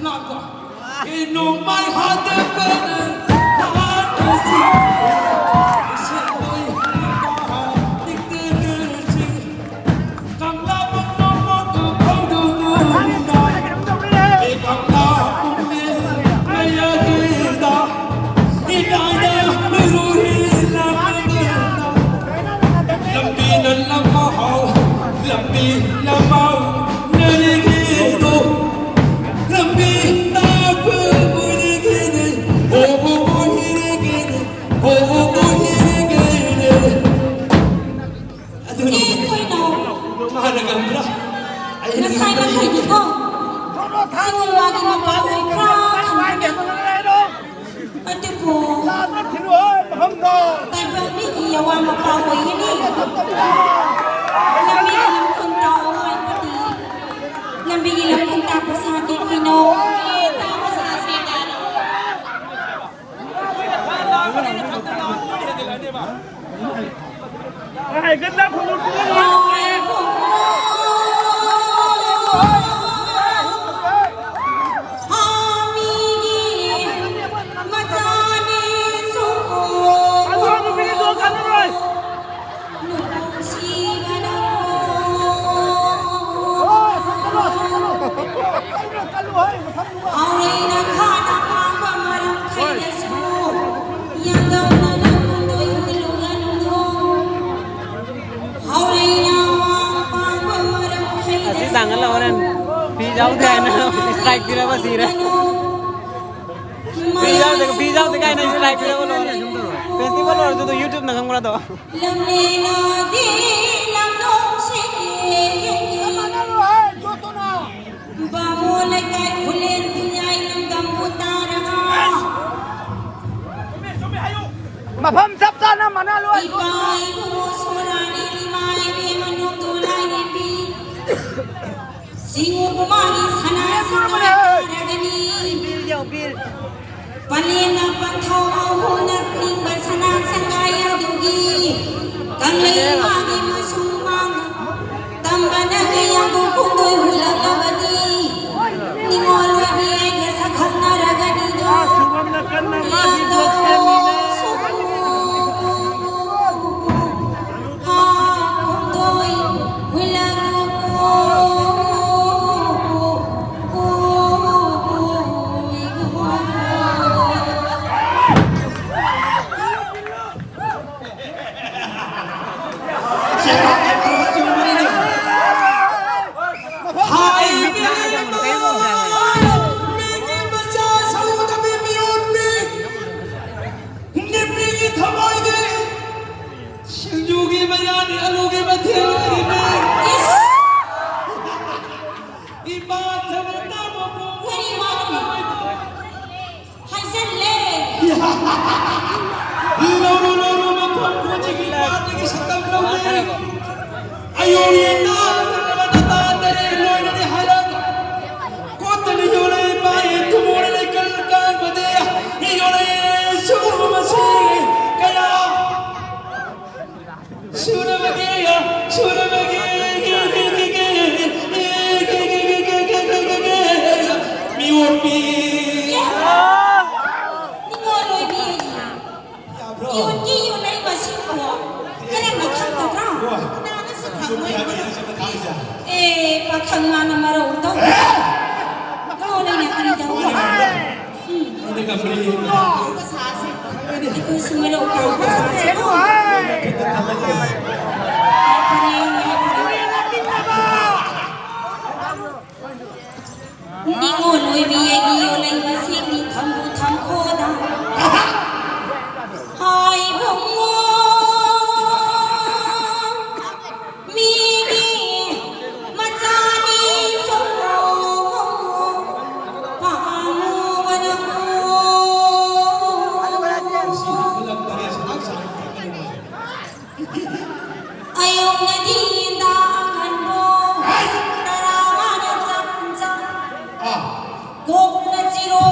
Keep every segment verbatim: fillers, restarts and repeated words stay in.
ꯂꯥꯛꯄ꯫ ꯏꯅꯣ ꯃꯥꯏ ꯍꯥꯗ ꯀꯅ ꯍꯥꯗ ꯁꯤ꯫ ꯏꯁꯦ ꯃꯣꯏ ꯍꯥꯗ ꯀꯅ ꯁꯤ꯫ ꯀꯪꯂꯥ ꯃꯅꯣ ꯃꯣ ꯀ ꯐꯧꯗꯨ ꯅꯨꯡꯗ꯫ ꯑꯦ ꯀꯪꯂꯥ ꯄꯨꯝꯃꯦ ꯃꯌꯥꯗ꯫ ꯏꯗꯥꯏꯗ ꯃꯤꯔꯨꯔꯤ ꯂꯥꯛꯄꯗ꯫ ꯂꯝꯕꯤ ꯅ ꯂꯝꯍꯥꯎ ꯂꯝꯕꯤ ꯂꯝꯍꯥꯎ ꯅꯔꯤꯒꯤꯗꯣ꯫ ꯂꯝꯕꯤ ꯇꯥꯛꯄ ꯑꯣꯏꯔꯒꯦꯅꯦ꯫ ꯍꯣ ꯍꯣ ꯑꯣꯏꯔꯒꯦꯅꯦ꯫ ꯍꯣ ꯍꯣ ꯑꯣꯏꯔꯒꯦꯅꯦ꯫ ꯑꯗꯨꯅꯤ꯫ ꯑꯦ, ꯀꯩꯅꯣ? ꯃꯥꯅ ꯉꯝꯕ꯭ꯔꯥ? ꯑꯩꯅ ꯉꯁꯥꯏ ꯉꯝꯕ꯭ꯔꯥ? ꯃꯈꯩꯗꯤꯀꯣ, ꯁꯤꯒꯨꯝꯕꯒꯤ ꯃꯄꯥ ꯑꯣꯏꯕ꯭ꯔꯥ ꯈꯟꯕꯅꯦ꯫ ꯑꯗꯨꯕꯨ ꯇꯥꯏꯕꯪ ꯃꯤꯒꯤ ꯑꯋꯥ ꯃꯄꯥ ꯑꯣꯏꯒꯅꯤ꯫ ꯂꯝꯕꯤꯒꯤ ꯂꯝꯈꯨꯟ ꯇꯥꯛꯑꯣ ꯍꯥꯏꯕꯗꯤ ꯂꯝꯕꯤꯒꯤ ꯂꯝꯈꯨꯟ ꯇꯥꯛꯄ ꯁꯥꯒꯦ ꯀꯩꯅꯣ꯫ ꯇꯥꯛꯄ ꯁꯥꯁꯦ ꯀꯩꯅꯣ꯫ ꯑꯁꯤ ꯊꯥꯡꯒꯠꯂ ꯍꯣꯔꯦꯟ ꯐꯤ ꯌꯥꯎꯗꯦ ꯍꯥꯏꯅ strike ꯄꯤꯔꯕ ꯁꯤꯔꯦ꯫ ꯐꯤ ꯌꯥꯎꯗꯦ, ꯐꯤ ꯌꯥꯎꯗꯦ ꯀꯥꯏꯅ strike ꯄꯤꯔꯕ ꯂꯣꯏꯔꯦ꯫ Festival ꯑꯣꯏꯔꯁꯨ ꯑꯗꯨ YouTube ꯅ ꯈꯪꯕ꯭ꯔꯥ ꯑꯗꯣ? ꯕꯥꯃꯣꯟ ꯂꯩꯀꯥꯏ ꯈꯨꯂꯦꯟ ꯈꯨꯟꯌꯥꯏ ꯂꯝꯗꯝꯕꯨ ꯇꯥꯔꯒ ꯃꯐꯝ ꯆꯞ ꯆꯥꯅ ꯃꯅꯥ ꯂꯣꯏ꯫ ꯏꯄꯥ ꯏꯕꯨꯡꯉꯣ ꯁꯣꯔꯥꯅꯤ ꯏꯃꯥ ꯏꯕꯦꯝꯃ ꯅꯣꯡꯗꯣ ꯂꯥꯏꯔꯦꯝꯕꯤ꯫ ꯁꯤꯡꯉꯨ ꯄꯨꯃꯥꯒꯤ ꯁꯅꯥ ꯁꯤꯡꯉꯨ ꯇꯥꯔꯒꯅꯤ꯫ ꯄꯂꯦꯝꯅ ꯄꯟꯊꯧ ꯑꯍꯨꯝꯅ ꯅꯤꯡꯕ ꯁꯅꯥ ꯁꯪꯒꯥꯏ ꯑꯗꯨꯒꯤ ꯀꯪꯂꯩ ꯃꯥꯒꯤ ꯃꯁꯨꯡ ꯃꯥꯡ ꯇꯝꯕꯅ ꯃꯤꯌꯥꯝꯕꯨ ꯈꯣꯡꯗꯣꯏ ꯍꯨꯜꯂꯛꯂꯕꯅꯤ꯫ ꯅꯤꯉꯣꯜ ꯑꯣꯏꯕꯤ ꯀꯔꯤ ꯋꯥꯅꯣꯅꯦ? ꯍꯥꯏꯖꯜꯂꯦ꯫ ꯂꯧꯔꯨ, ꯂꯧꯔꯨ, ꯃꯐꯝ ꯈꯨꯗꯤꯡꯒꯤ ꯃꯥꯗꯒꯤ ꯁꯛꯇꯝ ꯂꯧꯔꯦ꯫ ꯑꯌꯣꯟ ꯌꯦꯟꯅ ꯇꯥꯗꯔꯦ, ꯂꯣꯏꯔꯅꯤ ꯍꯥꯏꯔꯛ꯫ ꯀꯣꯠꯇꯅ ꯌꯣꯜꯂꯦ, ꯄꯥꯏꯌꯦ, ꯊꯨꯝꯃꯣꯔꯦ, ꯂꯩꯀꯜ ꯀꯥꯡꯕꯗꯤ ꯌꯣꯜꯂꯦ, ꯁꯨꯔꯨ ꯃꯁꯤ ꯀꯌꯥ꯫ ꯁꯨꯔꯕꯒꯦ, ꯁꯨꯔꯕꯒꯦ꯫ ꯃꯤꯑꯣꯠꯄꯤ꯫ ꯅꯤꯉꯣꯜ ꯑꯣꯏꯕꯤ꯫ ꯌꯥꯕ꯭ꯔꯣ? ꯌꯣꯠꯀꯤ ꯌꯣꯠꯂꯩ ꯃꯁꯤꯡꯕꯨ ꯀꯔꯝꯅ ꯈꯪꯒꯗ꯭ꯔꯥ? ꯀꯅꯥꯅꯁꯨ ꯈꯪꯉꯣꯏ꯫ ꯑꯦ, ꯄꯥꯈꯪ ꯃꯥꯅ ꯃꯔꯧ ꯇꯧ꯫ ꯀꯧꯅꯩꯅ ꯀꯔꯤ ꯇꯧꯕ? ꯎꯝ꯫ ꯑꯩꯈꯣꯏꯁꯨ ꯃꯔꯧ ꯇꯧꯕ ꯁꯥꯁꯤꯀꯣ꯫ ꯅꯤꯉꯣꯜ ꯑꯣꯏꯕꯤ ꯑꯩꯒꯤ ꯌꯣꯜꯂꯩ ꯃꯁꯤꯡꯗꯤ ꯊꯝꯕꯨ ꯊꯝꯈꯣꯗ꯫ ꯍꯥꯏ ꯏꯕꯨꯡꯉꯣ꯫ ꯃꯤꯒꯤ ꯃꯆꯥꯅꯤ ꯁꯣ ꯄꯥꯝꯃꯨꯕꯅ ꯑꯌꯨꯛꯅꯗꯤ ꯇꯥꯡꯍꯟꯕꯣ ꯇꯔꯥꯃꯉꯥꯅ ꯆꯪ ꯆꯪ ꯀꯣꯛꯅ ꯆꯤꯔꯣ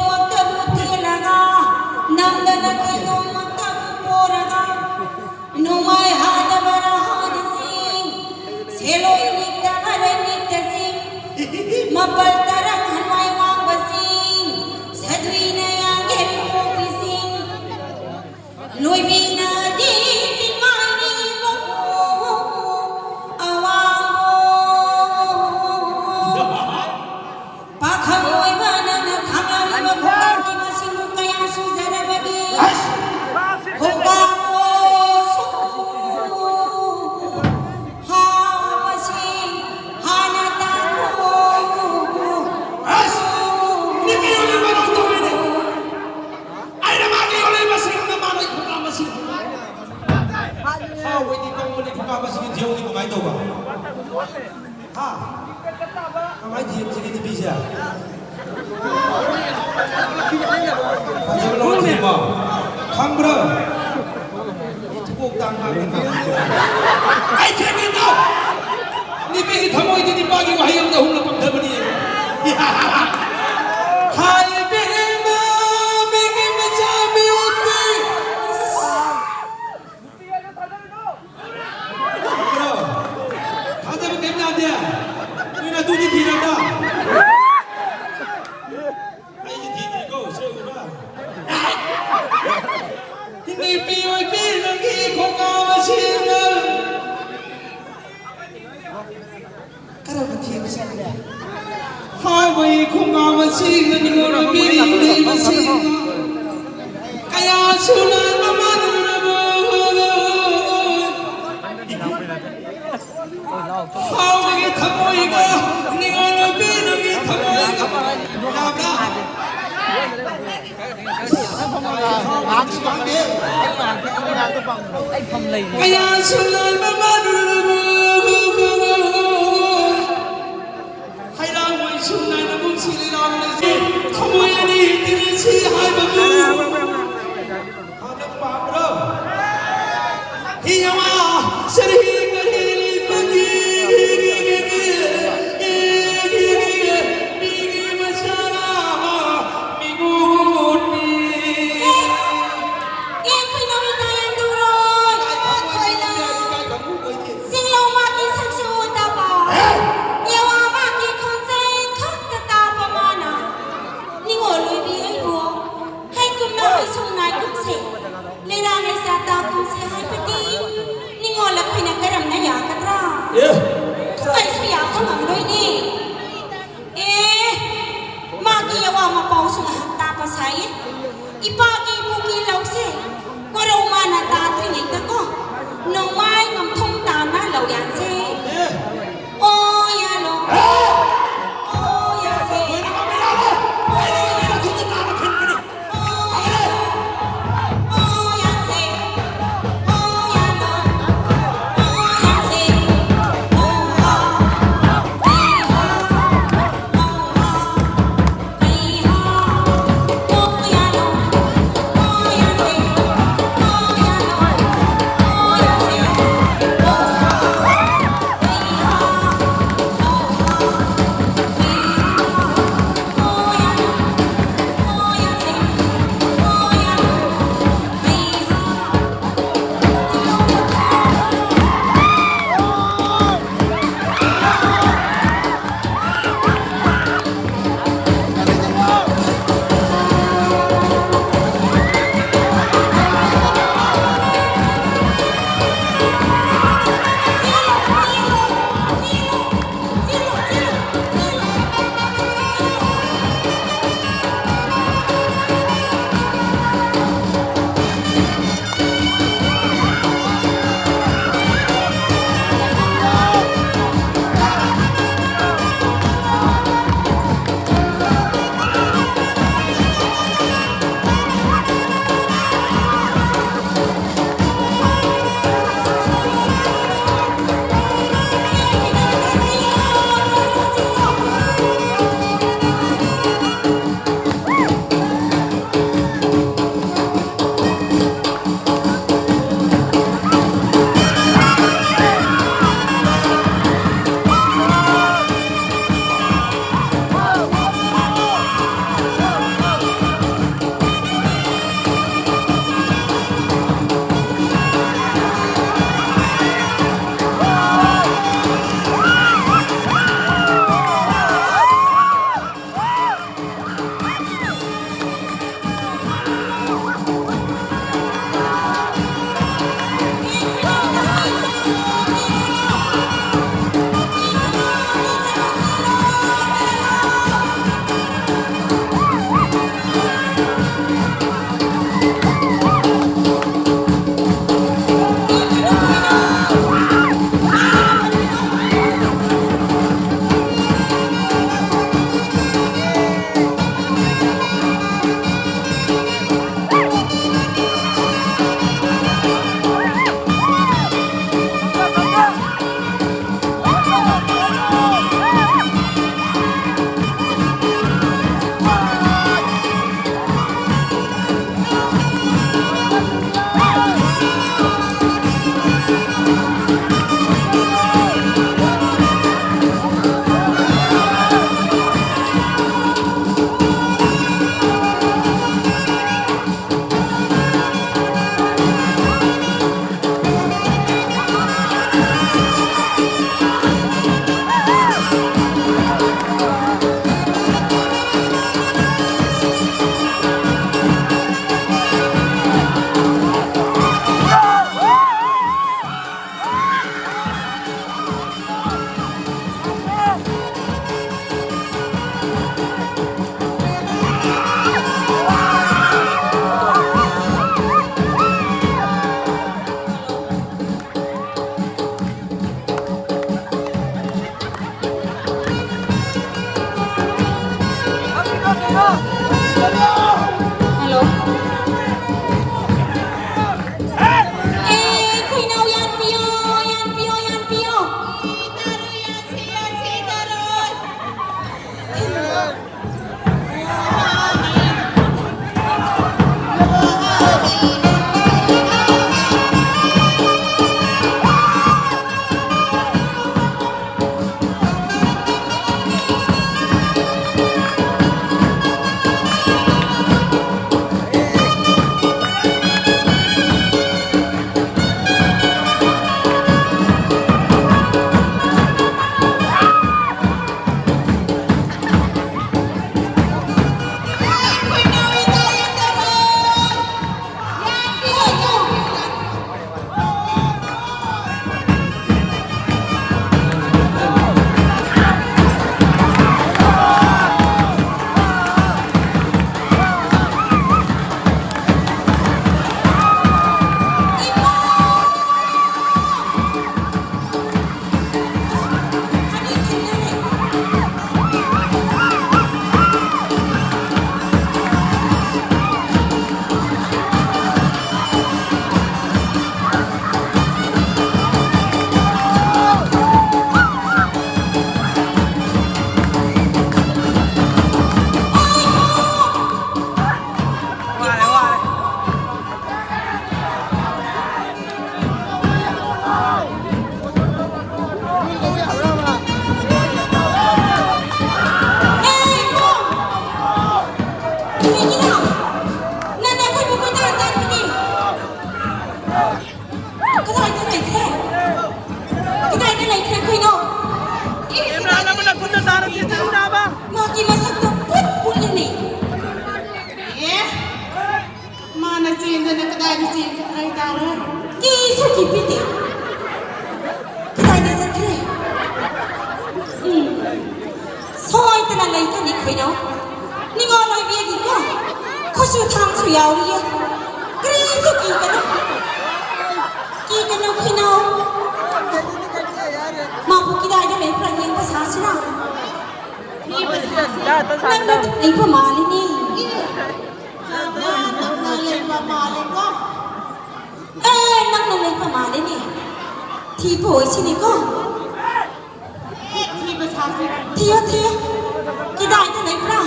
ꯈꯪꯕ꯭ꯔꯣ? ꯊꯨꯒꯣꯛ ꯇꯥꯡ ꯍꯥꯏꯕ꯫ ꯑꯩ ꯈꯪꯉꯦꯗꯣ! ꯅꯨꯄꯤꯒꯤ ꯊꯃꯣꯏꯗꯤ ꯅꯨꯄꯥꯒꯤ ꯋꯥꯍꯩ ꯑꯃꯗ ꯑꯍꯨꯝꯂꯛ ꯄꯥꯡꯊꯕꯅꯤ꯫ ꯍꯥꯏ ꯏꯕꯦꯝꯃ, ꯃꯤꯒꯤ ꯃꯆꯥ ꯃꯤꯑꯣꯏ꯫ ꯊꯥꯖꯕ ꯀꯩꯝ ꯌꯥꯗꯦ꯫ ꯅꯣꯏꯅ ꯑꯗꯨꯗꯤ ꯊꯤꯔꯕ? ꯑꯩꯗꯤ ꯊꯤꯗ꯭ꯔꯤꯀꯣ, ꯁꯦꯡꯕ꯫ ꯅꯨꯄꯤ ꯑꯣꯏꯕꯤ ꯅꯪꯒꯤ ꯈꯣꯡꯒꯥꯎ ꯑꯁꯤꯅ ꯀꯔꯝꯕ ꯊꯤꯕ ꯆꯠꯂꯦ? ꯍꯥꯎꯕꯒꯤ ꯈꯣꯡꯒꯥꯎ ꯑꯁꯤꯅ ꯅꯤꯉꯣꯜ ꯑꯣꯏꯕꯤ ꯂꯩꯕꯁꯤꯅ ꯀꯌꯥ ꯁꯨꯅ ꯃꯃꯥꯟꯅꯔꯕ꯫ ꯍꯥꯎꯕꯒꯤ ꯊꯃꯣꯏꯒ ꯅꯤꯉꯣꯜ ꯑꯣꯏꯕꯤ ꯅꯪꯒꯤ ꯊꯃꯣꯏꯒ ꯌꯥꯕ꯭ꯔꯥ? ꯀꯌꯥ ꯁꯨꯅ ꯃꯃꯥꯟꯅꯔꯕ꯫ ꯍꯩꯔꯥꯡꯒꯣꯏ ꯁꯨꯝꯅ ꯅꯕꯨꯡ ꯁꯤꯔꯤ ꯔꯥꯝꯅ ꯊꯃꯣꯏ ꯑꯅꯤ ꯇꯤꯟꯁꯤ ꯍꯥꯏꯕꯗꯨ ꯍꯥꯟꯅ ꯄꯥꯝꯕ꯭ꯔꯣ? ꯍꯤ ꯑꯃ ꯁꯔꯤ ꯀꯍꯦꯂꯤ ꯄꯒꯤ ꯃꯤꯒꯤ ꯃꯆꯥꯅ ꯃꯤꯒꯨꯠꯅꯤ꯫ ꯑꯦ, ꯈꯣꯏꯅꯧ ꯏꯇꯥ ꯌꯥꯝ ꯇꯧꯔꯣꯏ꯫ ꯈꯣꯏꯅꯧ꯫ ꯁꯤꯡꯂꯧ Hello. ꯑꯦ, ꯈꯣꯏꯅꯥꯎ ꯌꯥꯟꯕꯤꯌꯣ, ꯌꯥꯟꯕꯤꯌꯣ, ꯌꯥꯟꯕꯤꯌꯣ꯫ ꯀꯩꯅꯣ? ꯅꯤꯡꯉꯣꯜ ꯑꯣꯏꯕꯤꯒꯤꯀꯣ, ꯈꯨꯠꯁꯨ ꯊꯥꯡꯁꯨ ꯌꯥꯎꯔꯤꯌꯦ꯫ ꯀꯔꯤꯁꯨ ꯀꯤꯒꯅꯨ꯫ ꯀꯤꯒꯅꯨ, ꯀꯩꯅꯣ? ꯃꯥꯕꯨ ꯀꯗꯥꯏꯗ ꯂꯩꯕ꯭ꯔꯥ ꯌꯦꯡꯕ ꯁꯥꯁꯤꯔꯥ? ꯅꯪꯅ ꯂꯩꯕ ꯃꯥꯜꯂꯤꯅꯦ꯫ ꯅꯪꯅ ꯂꯩꯕ ꯃꯥꯜꯂꯦꯀꯣ꯫ ꯑꯦ, ꯅꯪꯅ ꯂꯩꯕ ꯃꯥꯜꯂꯤꯅꯦ꯫ ꯊꯤꯕ ꯑꯣꯏꯁꯤꯅꯦꯀꯣ꯫ ꯊꯤꯕ ꯁꯥꯁꯤ꯫ ꯊꯤꯌꯣ, ꯊꯤꯌꯣ꯫ ꯀꯗꯥꯏꯗ ꯂꯩꯕ꯭ꯔꯥ?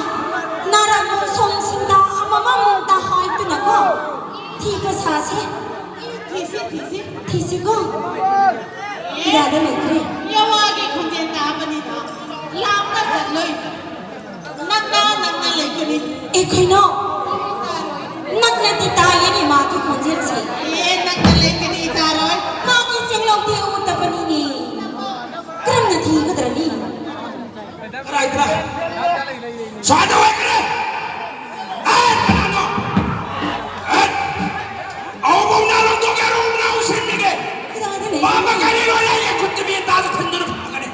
ꯅꯥꯔꯛ ꯃꯣꯡꯁꯣꯡꯁꯤꯡꯗ ꯑꯃꯃꯝꯇ ꯍꯥꯏꯗꯨꯅꯀꯣ꯫ ꯊꯤꯕ ꯁꯥꯁꯦ꯫ ꯊꯤꯁꯤ, ꯊꯤꯁꯤ꯫ ꯊꯤꯁꯤꯀꯣ꯫ ꯀꯗꯥꯏꯗ ꯂꯩꯈ꯭ꯔꯦ? ꯌꯥꯋꯥꯒꯤ ꯈꯣꯟꯖꯦꯜ ꯇꯥꯕꯅꯤꯅ ꯂꯥꯞꯅ ꯆꯠꯂꯣꯏ꯫ ꯅꯛꯅ, ꯅꯛꯅ ꯂꯩꯒꯅꯤ꯫ ꯑꯦ, ꯀꯩꯅꯣ? ꯅꯛꯅꯗꯤ ꯇꯥꯏꯌꯦꯅꯦ ꯃꯥꯒꯤ ꯈꯣꯟꯖꯦꯜꯁꯦ꯫ ꯑꯦ, ꯅꯛꯅ ꯂꯩꯒꯅꯤ, ꯇꯥꯔꯣꯏ꯫ ꯃꯥꯒꯤ ꯆꯦꯡꯂꯧꯗꯤ ꯎꯗꯕꯅꯤꯅꯦ꯫ ꯀꯔꯝꯅ ꯊꯤꯒꯗ꯭ꯔꯅꯤ? ꯀꯗꯥꯏꯗꯔ? ꯁ꯭ꯋꯥꯏꯗ ꯑꯣꯏꯈ꯭ꯔꯦ! ꯑꯦ, ꯀꯅꯥꯅꯣ? ꯑꯦ! ꯑꯍꯨꯝ ꯑꯍꯨꯝꯅ ꯂꯧꯊꯣꯛꯀꯦ, ꯑꯍꯨꯝ ꯑꯍꯨꯝꯅ ꯎꯁꯤꯟꯕꯤꯒꯦ! ꯀꯗꯥꯏꯗ ꯂꯩ? ꯄꯥꯝꯕ ꯀꯔꯤ ꯂꯣꯏꯔꯦ, ꯑꯩꯒꯤ ꯈꯨꯠꯇ ꯃꯤ ꯇꯥꯗ ꯊꯤꯟꯗꯨꯅ ꯐꯪꯒꯅꯤ꯫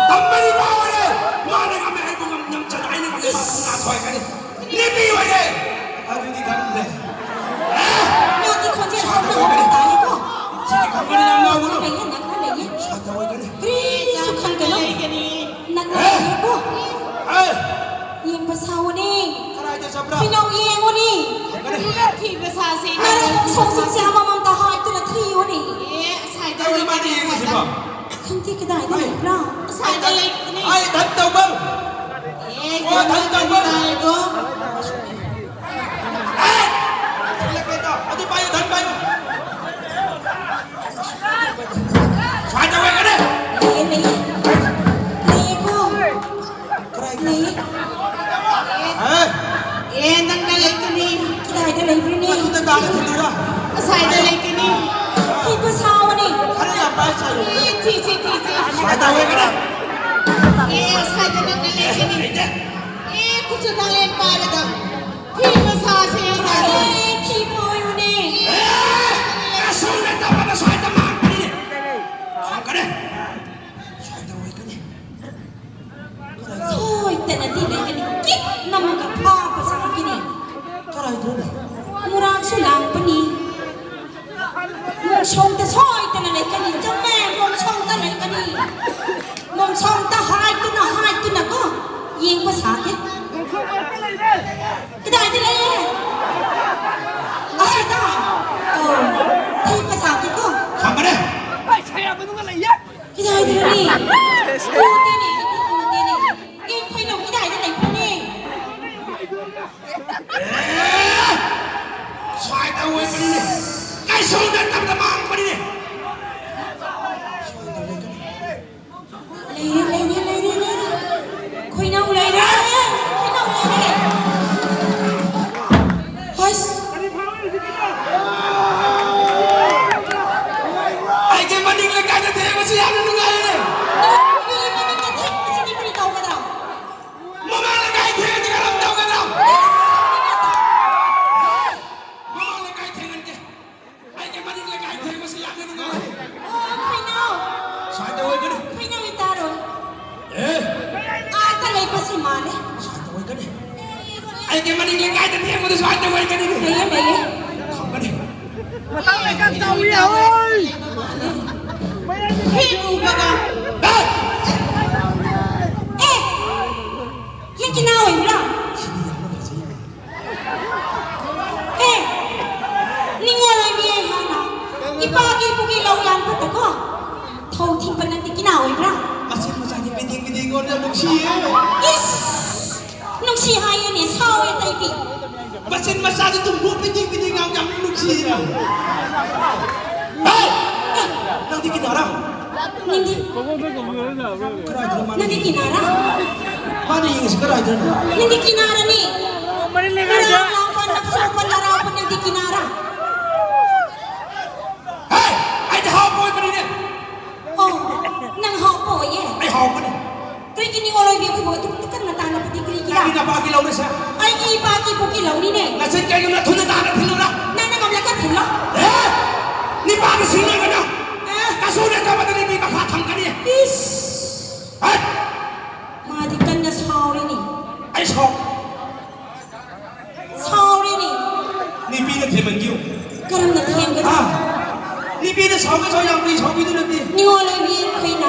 ꯇꯝꯕꯅꯤ ꯄꯥꯎꯔꯦ! ꯃꯥꯅ ꯉꯝꯃꯦ, ꯑꯩꯕꯨ ꯉꯝ-, ꯉꯝꯖꯅꯨ, ꯑꯩꯅ ꯉꯝꯃꯦ, ꯏꯁ! ꯃꯥꯕꯨ ꯅꯥꯊꯣꯏꯒꯅꯤ꯫ ꯅꯨꯄꯤ ꯑꯣꯏꯔꯦ! ꯑꯗꯨꯗꯤ ꯈꯪꯗ꯭ꯔꯦ꯫ ꯑꯦ! ꯃꯥꯒꯤ ꯈꯣꯟꯖꯦꯜ ꯁ꯭ꯋꯥꯏꯗ ꯍꯧꯅ ꯑꯣꯏꯒꯅꯤ꯫ ꯍꯧꯅ ꯇꯥꯏꯀꯣ꯫ ꯁꯤꯗꯤ ꯈꯪꯒꯅꯤ, ꯌꯥꯝ ꯂꯥꯎꯒꯅꯨ꯫ ꯅꯛꯅ ꯂꯩꯌꯦ, ꯅꯛꯅ ꯂꯩꯌꯦ꯫ ꯁ꯭ꯋꯥꯏꯗ ꯑꯣꯏꯒꯅꯤ꯫ ꯀꯔꯤꯁꯨ ꯈꯟꯒꯅꯨ꯫ ꯅꯛꯅ ꯑꯦ! ꯂꯩꯌꯦꯀꯣ꯫ ꯑꯦ! ꯌꯦꯡꯕ ꯁꯥꯎꯑꯣꯅꯦ꯫ ꯀꯗꯥꯏꯗ ꯆꯠꯄ꯭ꯔꯥ? ꯐꯤꯅꯧ ꯌꯦꯡꯉꯨꯅꯦ꯫ ꯈꯪꯒꯅꯤ꯫ ꯊꯤꯕ ꯁꯥꯁꯦ꯫ ꯅꯥꯔꯛ ꯃꯣꯡꯁꯣꯡꯁꯤꯡꯁꯦ ꯑꯃꯃꯝꯇ ꯍꯥꯏꯗꯨꯅ ꯊꯤꯌꯨꯅꯦ꯫ ꯑꯦ, ꯁ꯭ꯋꯥꯏꯗ ꯑꯩ ꯑꯣꯏꯒꯅꯤ, ꯀꯃꯥꯏꯅ ꯌꯦꯡꯉꯨꯁꯤꯕꯣ? ꯁ꯭ꯋꯥꯏꯗ꯫ ꯈꯪꯗꯦ ꯀꯗꯥꯏꯗ ꯂꯩꯕ꯭ꯔꯥ? ꯁ꯭ꯋꯥꯏꯗ ꯂꯩꯕꯅꯦ꯫ ꯑꯩ ꯙꯟ ꯇꯧꯕ꯫ ꯑꯦ, ꯑꯣ, ꯙꯟ ꯇꯧꯕ꯫ ꯇꯥꯏꯀꯣ꯫ ꯑꯦ! ꯊꯤꯜꯂꯛꯀꯦ ꯇꯧ꯫ ꯑꯗꯨ ꯄꯥꯏꯌꯨ, ꯙꯟ ꯄꯥꯏꯌꯨ꯫ ꯁ꯭ꯋꯥꯏꯗ ꯑꯣꯏꯒꯅꯤ꯫ ꯂꯩꯌꯦ, ꯂꯩꯌꯦ꯫ ꯂꯩꯌꯦꯀꯣ꯫ ꯀꯗꯥꯏꯗ? ꯂꯩꯌꯦ꯫ ꯍꯥ? ꯑꯦ, ꯅꯪꯅ ꯂꯩꯒꯅꯤ꯫ ꯀꯗꯥꯏꯗ ꯂꯩꯕ꯭ꯔꯅꯦ? ꯑꯗꯨꯗ ꯇꯥꯔ ꯊꯤꯜꯂꯤꯔꯣ? ꯑꯁ꯭ꯋꯥꯏꯗ ꯂꯩꯒꯅꯤ꯫ ꯊꯤꯕ ꯁꯥꯎꯑꯣꯅꯦ꯫ ꯈꯔ ꯌꯥꯝ ꯄꯥꯏ ꯁꯥꯏꯌꯨ꯫ ꯑꯦ, ꯊꯤꯁꯤ, ꯊꯤꯁꯤ꯫ ꯁ꯭ꯋꯥꯏꯗ ꯑꯣꯏꯒꯅꯤ꯫ ꯑꯦ, ꯑꯁ꯭ꯋꯥꯏꯗ ꯅꯪꯅ ꯂꯩꯒꯅꯤ꯫ ꯂꯩꯇꯦ꯫ ꯑꯦ, ꯈꯨꯠꯁꯨ ꯊꯥꯡꯂꯦꯟ ꯄꯥꯏꯔꯒ ꯊꯤꯕ ꯁꯥꯁꯦ꯫ ꯑꯦ, ꯊꯤꯕ ꯑꯣꯏꯌꯨꯅꯦ꯫ ꯑꯦ, ꯑꯁꯣꯝꯗ ꯇꯧꯔꯒ ꯁ꯭ꯋꯥꯏꯗ ꯃꯥꯡꯕꯅꯤꯅꯦ꯫ ꯈꯪꯒꯅꯤ꯫ ꯁ꯭ꯋꯥꯏꯗ ꯑꯣꯏꯒꯅꯤ꯫ ꯁꯣꯏꯗꯅꯗꯤ ꯂꯩꯒꯅꯤ꯫ ꯂꯩꯌꯦ꯫ ꯑꯁꯤꯗ꯫ ꯑꯣ, ꯊꯩꯕ ꯁꯥꯕꯤꯀꯣ꯫ ꯈꯪꯒꯅꯤ꯫ ꯑꯩ ꯁꯌꯥ ꯃꯅꯨꯡꯗ ꯂꯩꯌꯦ꯫ ꯀꯗꯥꯏꯗꯅꯣꯅꯦ? ꯎꯗꯦꯅꯦ, ꯑꯩꯗꯤ ꯎꯗꯦꯅꯦ꯫ ꯑꯦ, ꯈꯣꯏꯅꯧ ꯀꯗꯥꯏꯗ ꯂꯩꯕ꯭ꯔꯣꯅꯦ? ꯑꯦ! ꯁ꯭ꯋꯥꯏꯗ ꯑꯣꯏꯕꯅꯤꯅꯦ꯫ ꯀꯩꯁꯨ ꯅꯠꯇꯕꯗ ꯃꯥꯡꯕꯅꯤꯅꯦ꯫ ꯂꯩꯔꯦ, ꯂꯩꯔꯦ, ꯂꯩꯔꯦ, ꯂꯩꯔꯦ꯫ ꯈꯣꯏꯅꯧ ꯂꯩꯔꯦ, ꯈꯣꯏꯅꯧ ꯂꯩꯔꯦ꯫ ꯍꯣꯏꯁ꯫ ꯑꯩꯒꯤ ꯃꯅꯤꯡ ꯂꯩꯀꯥꯏꯗ ꯊꯦꯡꯕꯁꯤ ꯌꯥꯝꯅ ꯅꯨꯡꯉꯥꯏꯔꯦ꯫ ꯅꯪꯒꯤ ꯃꯅꯤꯡꯗ ꯊꯦꯡꯕꯁꯤꯗꯤ ꯀꯔꯤ ꯇꯧꯒꯗ꯭ꯔꯥ? ꯃꯃꯥꯡ ꯂꯩꯀꯥꯏ ꯊꯦꯡꯉꯗꯤ ꯀꯔꯝ ꯇꯧꯒꯗ꯭ꯔꯥ? ꯃꯃꯥꯡ ꯂꯩꯀꯥꯏ ꯊꯦꯡꯍꯟꯒꯦ꯫ ꯑꯩꯒꯤ ꯃꯅꯤꯡ ꯂꯩꯀꯥꯏ ꯊꯦꯡꯕꯁꯤ ꯌꯥꯝꯅ ꯅꯨꯡꯉꯥꯏ꯫ ꯑꯣ, ꯈꯣꯏꯅꯧ꯫ ꯁ꯭ꯋꯥꯏꯗ ꯑꯣꯏꯒꯅꯤ꯫ ꯈꯣꯏꯅꯧ ꯏꯇꯥꯔꯣꯏ꯫ ꯑꯦ꯫ ꯑꯥꯗ ꯂꯩꯕꯁꯤ ꯃꯥꯜꯂꯦ꯫ ꯁ꯭ꯋꯥꯏꯗ ꯑꯣꯏꯒꯅꯤ꯫ ꯑꯩꯒꯤ ꯃꯅꯤꯡ ꯂꯩꯀꯥꯏꯗ ꯊꯦꯡꯕꯗ ꯁ꯭ꯋꯥꯏꯗ ꯑꯣꯏꯒꯅꯤ꯫ ꯂꯩꯌꯦ, ꯂꯩꯌꯦ꯫ ꯈꯪꯒꯅꯤ꯫ ꯃꯇꯥꯡ ꯂꯩꯀꯥꯏ ꯆꯥꯎꯏ, ꯍꯣꯏ꯫ ꯍꯦꯛ ꯎꯕꯒ꯫ ꯑꯦ! ꯑꯦ! ꯌꯦ ꯀꯤꯅꯥ ꯑꯣꯏꯕ꯭ꯔꯥ? ꯑꯦ, ꯅꯤꯡꯉꯣꯜ ꯑꯣꯏꯕꯤ ꯑꯩꯍꯥꯛꯅ ꯏꯄꯥꯒꯤ ꯏꯄꯨꯒꯤ ꯂꯧ ꯌꯥꯟꯕꯗꯀꯣ ꯊꯧ ꯊꯤꯡꯕ ꯅꯪꯗꯤ ꯀꯤꯅꯥ ꯑꯣꯏꯕ꯭ꯔꯥ? ꯃꯆꯤꯟ ꯃꯆꯥꯗꯤ ꯄꯤꯗꯤꯡ ꯄꯤꯗꯤꯡ ꯑꯣꯟꯅ ꯅꯨꯡꯁꯤꯌꯦ꯫ ꯏꯁ! ꯅꯨꯡꯁꯤ ꯍꯥꯏꯌꯦꯅꯦ, ꯁꯥꯎꯋꯦ ꯑꯇꯩꯗꯤ꯫ ꯃꯆꯤꯟ ꯃꯆꯥꯗꯤ ꯇꯨꯝꯕꯨ ꯄꯤꯗꯤꯡ ꯄꯤꯗꯤꯡ ꯌꯥꯝ ꯌꯥꯝꯅ ꯅꯨꯡꯁꯤꯌꯦ꯫ ꯍꯦ! ꯑꯦ! ꯅꯪꯗꯤ ꯀꯤꯅꯥꯔꯥ? ꯅꯪꯗꯤ? ꯀꯗꯥꯏꯗꯅꯣ ꯃꯥꯅ ꯅꯪꯗꯤ ꯌꯦꯡꯉꯤꯁꯦ? ꯀꯤꯅꯥꯔꯥ? ꯃꯥꯅ ꯌꯦꯡꯉꯤꯁꯦ ꯀꯗꯥꯏꯗꯅꯣ? ꯅꯪꯗꯤ ꯀꯤꯅꯥꯔꯥꯅꯤ? ꯃꯔꯤ ꯂꯩꯉꯥꯏꯗ꯫ ꯉꯔꯥꯡ ꯂꯥꯛꯄ ꯅꯞꯁꯣꯛꯄ ꯅꯔꯥꯎꯕ ꯅꯪꯗꯤ ꯀꯤꯅꯥꯔꯥ? ꯍꯦ! ꯑꯩꯗꯤ ꯍꯥꯎꯕ ꯑꯣꯏꯕꯅꯤꯅꯦ꯫ ꯑꯣ, ꯅꯪ ꯍꯥꯎꯕ ꯑꯣꯏꯌꯦ? ꯑꯩ ꯍꯥꯎꯕꯅꯦ꯫ ꯀꯔꯤꯒꯤ ꯅꯤꯡꯉꯣꯜ ꯑꯣꯏꯕꯤ ꯑꯩꯈꯣꯏꯕꯨ ꯑꯗꯨꯛ ꯀꯟꯅ ꯇꯥꯟꯅꯕꯗꯤ ꯀꯔꯤꯒꯤꯔꯥ? ꯅꯪꯒꯤ ꯅꯄꯥꯒꯤ ꯂꯧꯅꯁꯦ꯫ ꯑꯩꯒꯤ ꯏꯄꯥꯒꯤ ꯄꯨꯛꯀꯤ ꯂꯧꯅꯤꯅꯦ꯫ ꯅꯆꯤꯟ ꯀꯩꯅꯣ ꯅꯊꯨꯟꯗ ꯇꯥꯅ ꯊꯤꯜꯂꯨꯔꯥ? ꯅꯪꯅ ꯉꯝꯂꯒ ꯊꯤꯜꯂꯣ꯫ ꯑꯦ! ꯅꯤꯄꯥꯗꯨ ꯁꯤꯡꯅꯒꯅꯨ꯫ ꯑꯦ! ꯀꯁꯨ ꯂꯩꯇꯕꯗ ꯅꯨꯄꯤ ꯃꯈꯥ ꯊꯝꯒꯅꯤ꯫ ꯏꯁ! ꯍꯦ! ꯃꯥꯗꯤ ꯀꯟꯅ ꯁꯥꯎꯔꯤꯅꯤ꯫ ꯑꯩ ꯁꯥꯎ- ꯁꯥꯎꯔꯤꯅꯤ꯫ ꯅꯨꯄꯤꯗ ꯊꯦꯝꯍꯟꯈꯤꯌꯨ꯫ ꯀꯔꯝꯅ ꯊꯦꯝꯒꯅꯤ? ꯑꯥ, ꯅꯨꯄꯤꯗ ꯁꯥꯎꯒꯦ ꯁꯥꯎ, ꯌꯥꯝ ꯀꯨꯏ ꯁꯥꯎꯕꯤꯗꯨ ꯅꯠꯇꯦ꯫ ꯅꯤꯉꯣꯜ ꯑꯣꯏꯕꯤ ꯑꯩꯈꯣꯏꯅ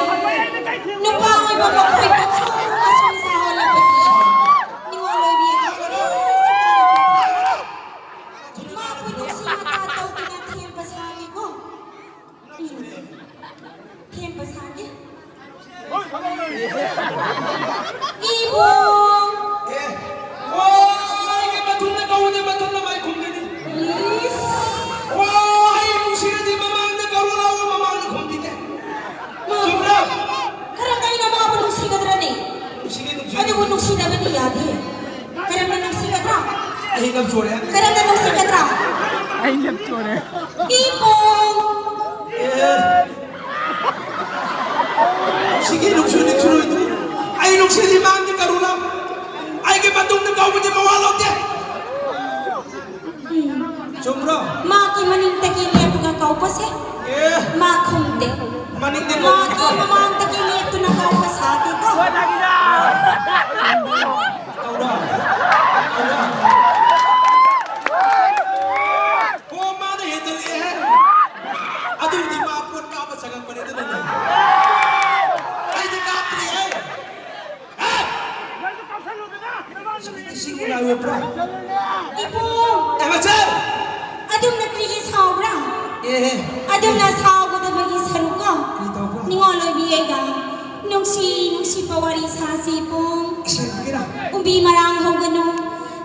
ꯅꯨꯄꯥ ꯑꯣꯏꯕ ꯃꯈꯣꯏꯕꯨ ꯁꯨꯝ ꯑꯁꯨꯝ ꯁꯥꯍꯜꯂꯕꯗꯤ ꯅꯤꯉꯣꯜ ꯑꯣꯏꯕꯤ ꯑꯩꯈꯣꯏꯅ ꯑꯩ ꯉꯝ ꯆꯣꯔꯦ꯫ ꯀꯔꯝꯅ ꯅꯨꯡꯁꯤꯒꯗ꯭ꯔꯥ? ꯑꯩ ꯉꯝ ꯆꯣꯔꯦ꯫ ꯏꯕꯨꯡ! ꯑꯦ꯫ ꯁꯤꯒꯤ ꯅꯨꯡꯁꯨ ꯅꯨꯡꯁꯨꯔꯣꯏꯗꯨ꯫ ꯑꯩ ꯅꯨꯡꯁꯤꯗꯤ ꯃꯥꯡꯗꯤ ꯀꯔꯨꯅ꯫ ꯑꯩꯒꯤ ꯃꯇꯨꯡꯗ ꯀꯧꯕꯗꯤ ꯃꯋꯥ ꯂꯧꯗꯦ꯫ ꯎꯝ꯫ ꯆꯨꯝꯕ꯭ꯔꯣ? ꯃꯥꯒꯤ ꯃꯅꯤꯡꯗꯒꯤ ꯂꯦꯞꯄꯒ ꯀꯧꯕꯁꯦ꯫ ꯑꯦ꯫ ꯃꯥ ꯈꯨꯝꯗꯦ꯫ ꯃꯅꯤꯡꯗ ꯀꯧꯕ ꯃꯥꯒꯤ ꯃꯃꯥꯡꯗꯒꯤ ꯂꯦꯞꯇꯨꯅ ꯀꯧꯕ ꯁꯥꯗꯦꯀꯣ꯫ ꯀꯧꯔꯣ꯫ ꯀꯧꯔꯣ꯫ ꯑꯣ, ꯃꯥꯅ ꯍꯦꯟꯖꯜꯂꯛꯑꯦꯍꯦ꯫ ꯑꯗꯨꯕꯨꯗꯤ ꯃꯥ ꯄꯣꯠ ꯀꯥꯞꯄ ꯆꯪꯉꯛꯄꯅꯦ, ꯑꯗꯨꯅꯅꯦ꯫ ꯑꯩꯗꯤ ꯀꯥꯞꯇ꯭ꯔꯤꯍꯦ꯫ ꯍꯦ! ꯏꯁꯤꯡ ꯎꯅꯥ ꯌꯣꯠꯄ꯭ꯔꯥ? ꯏꯕꯨꯡ! ꯑꯦ, ꯃꯆꯜ! ꯑꯗꯨꯝꯅ ꯀꯔꯤꯒꯤ ꯁꯥꯎꯕ꯭ꯔꯥ? ꯑꯦꯍꯦ꯫ ꯑꯗꯨꯝꯅ ꯁꯥꯎꯒꯗꯕꯒꯤ ꯁꯔꯨꯛꯀꯣ꯫ ꯀꯔꯤ ꯇꯧꯕ꯭ꯔꯥ? ꯅꯤꯉꯣꯜ ꯑꯣꯏꯕꯤ ꯑꯩꯒ ꯅꯨꯡꯁꯤ ꯅꯨꯡꯁꯤꯕ ꯋꯥꯔꯤ ꯁꯥꯁꯤ, ꯏꯕꯨꯡ꯫ ꯑꯁꯦꯡꯕꯒꯤꯔꯥ? ꯀꯨꯝꯕꯤ ꯃꯔꯥꯡ ꯍꯧꯒꯅꯨ꯫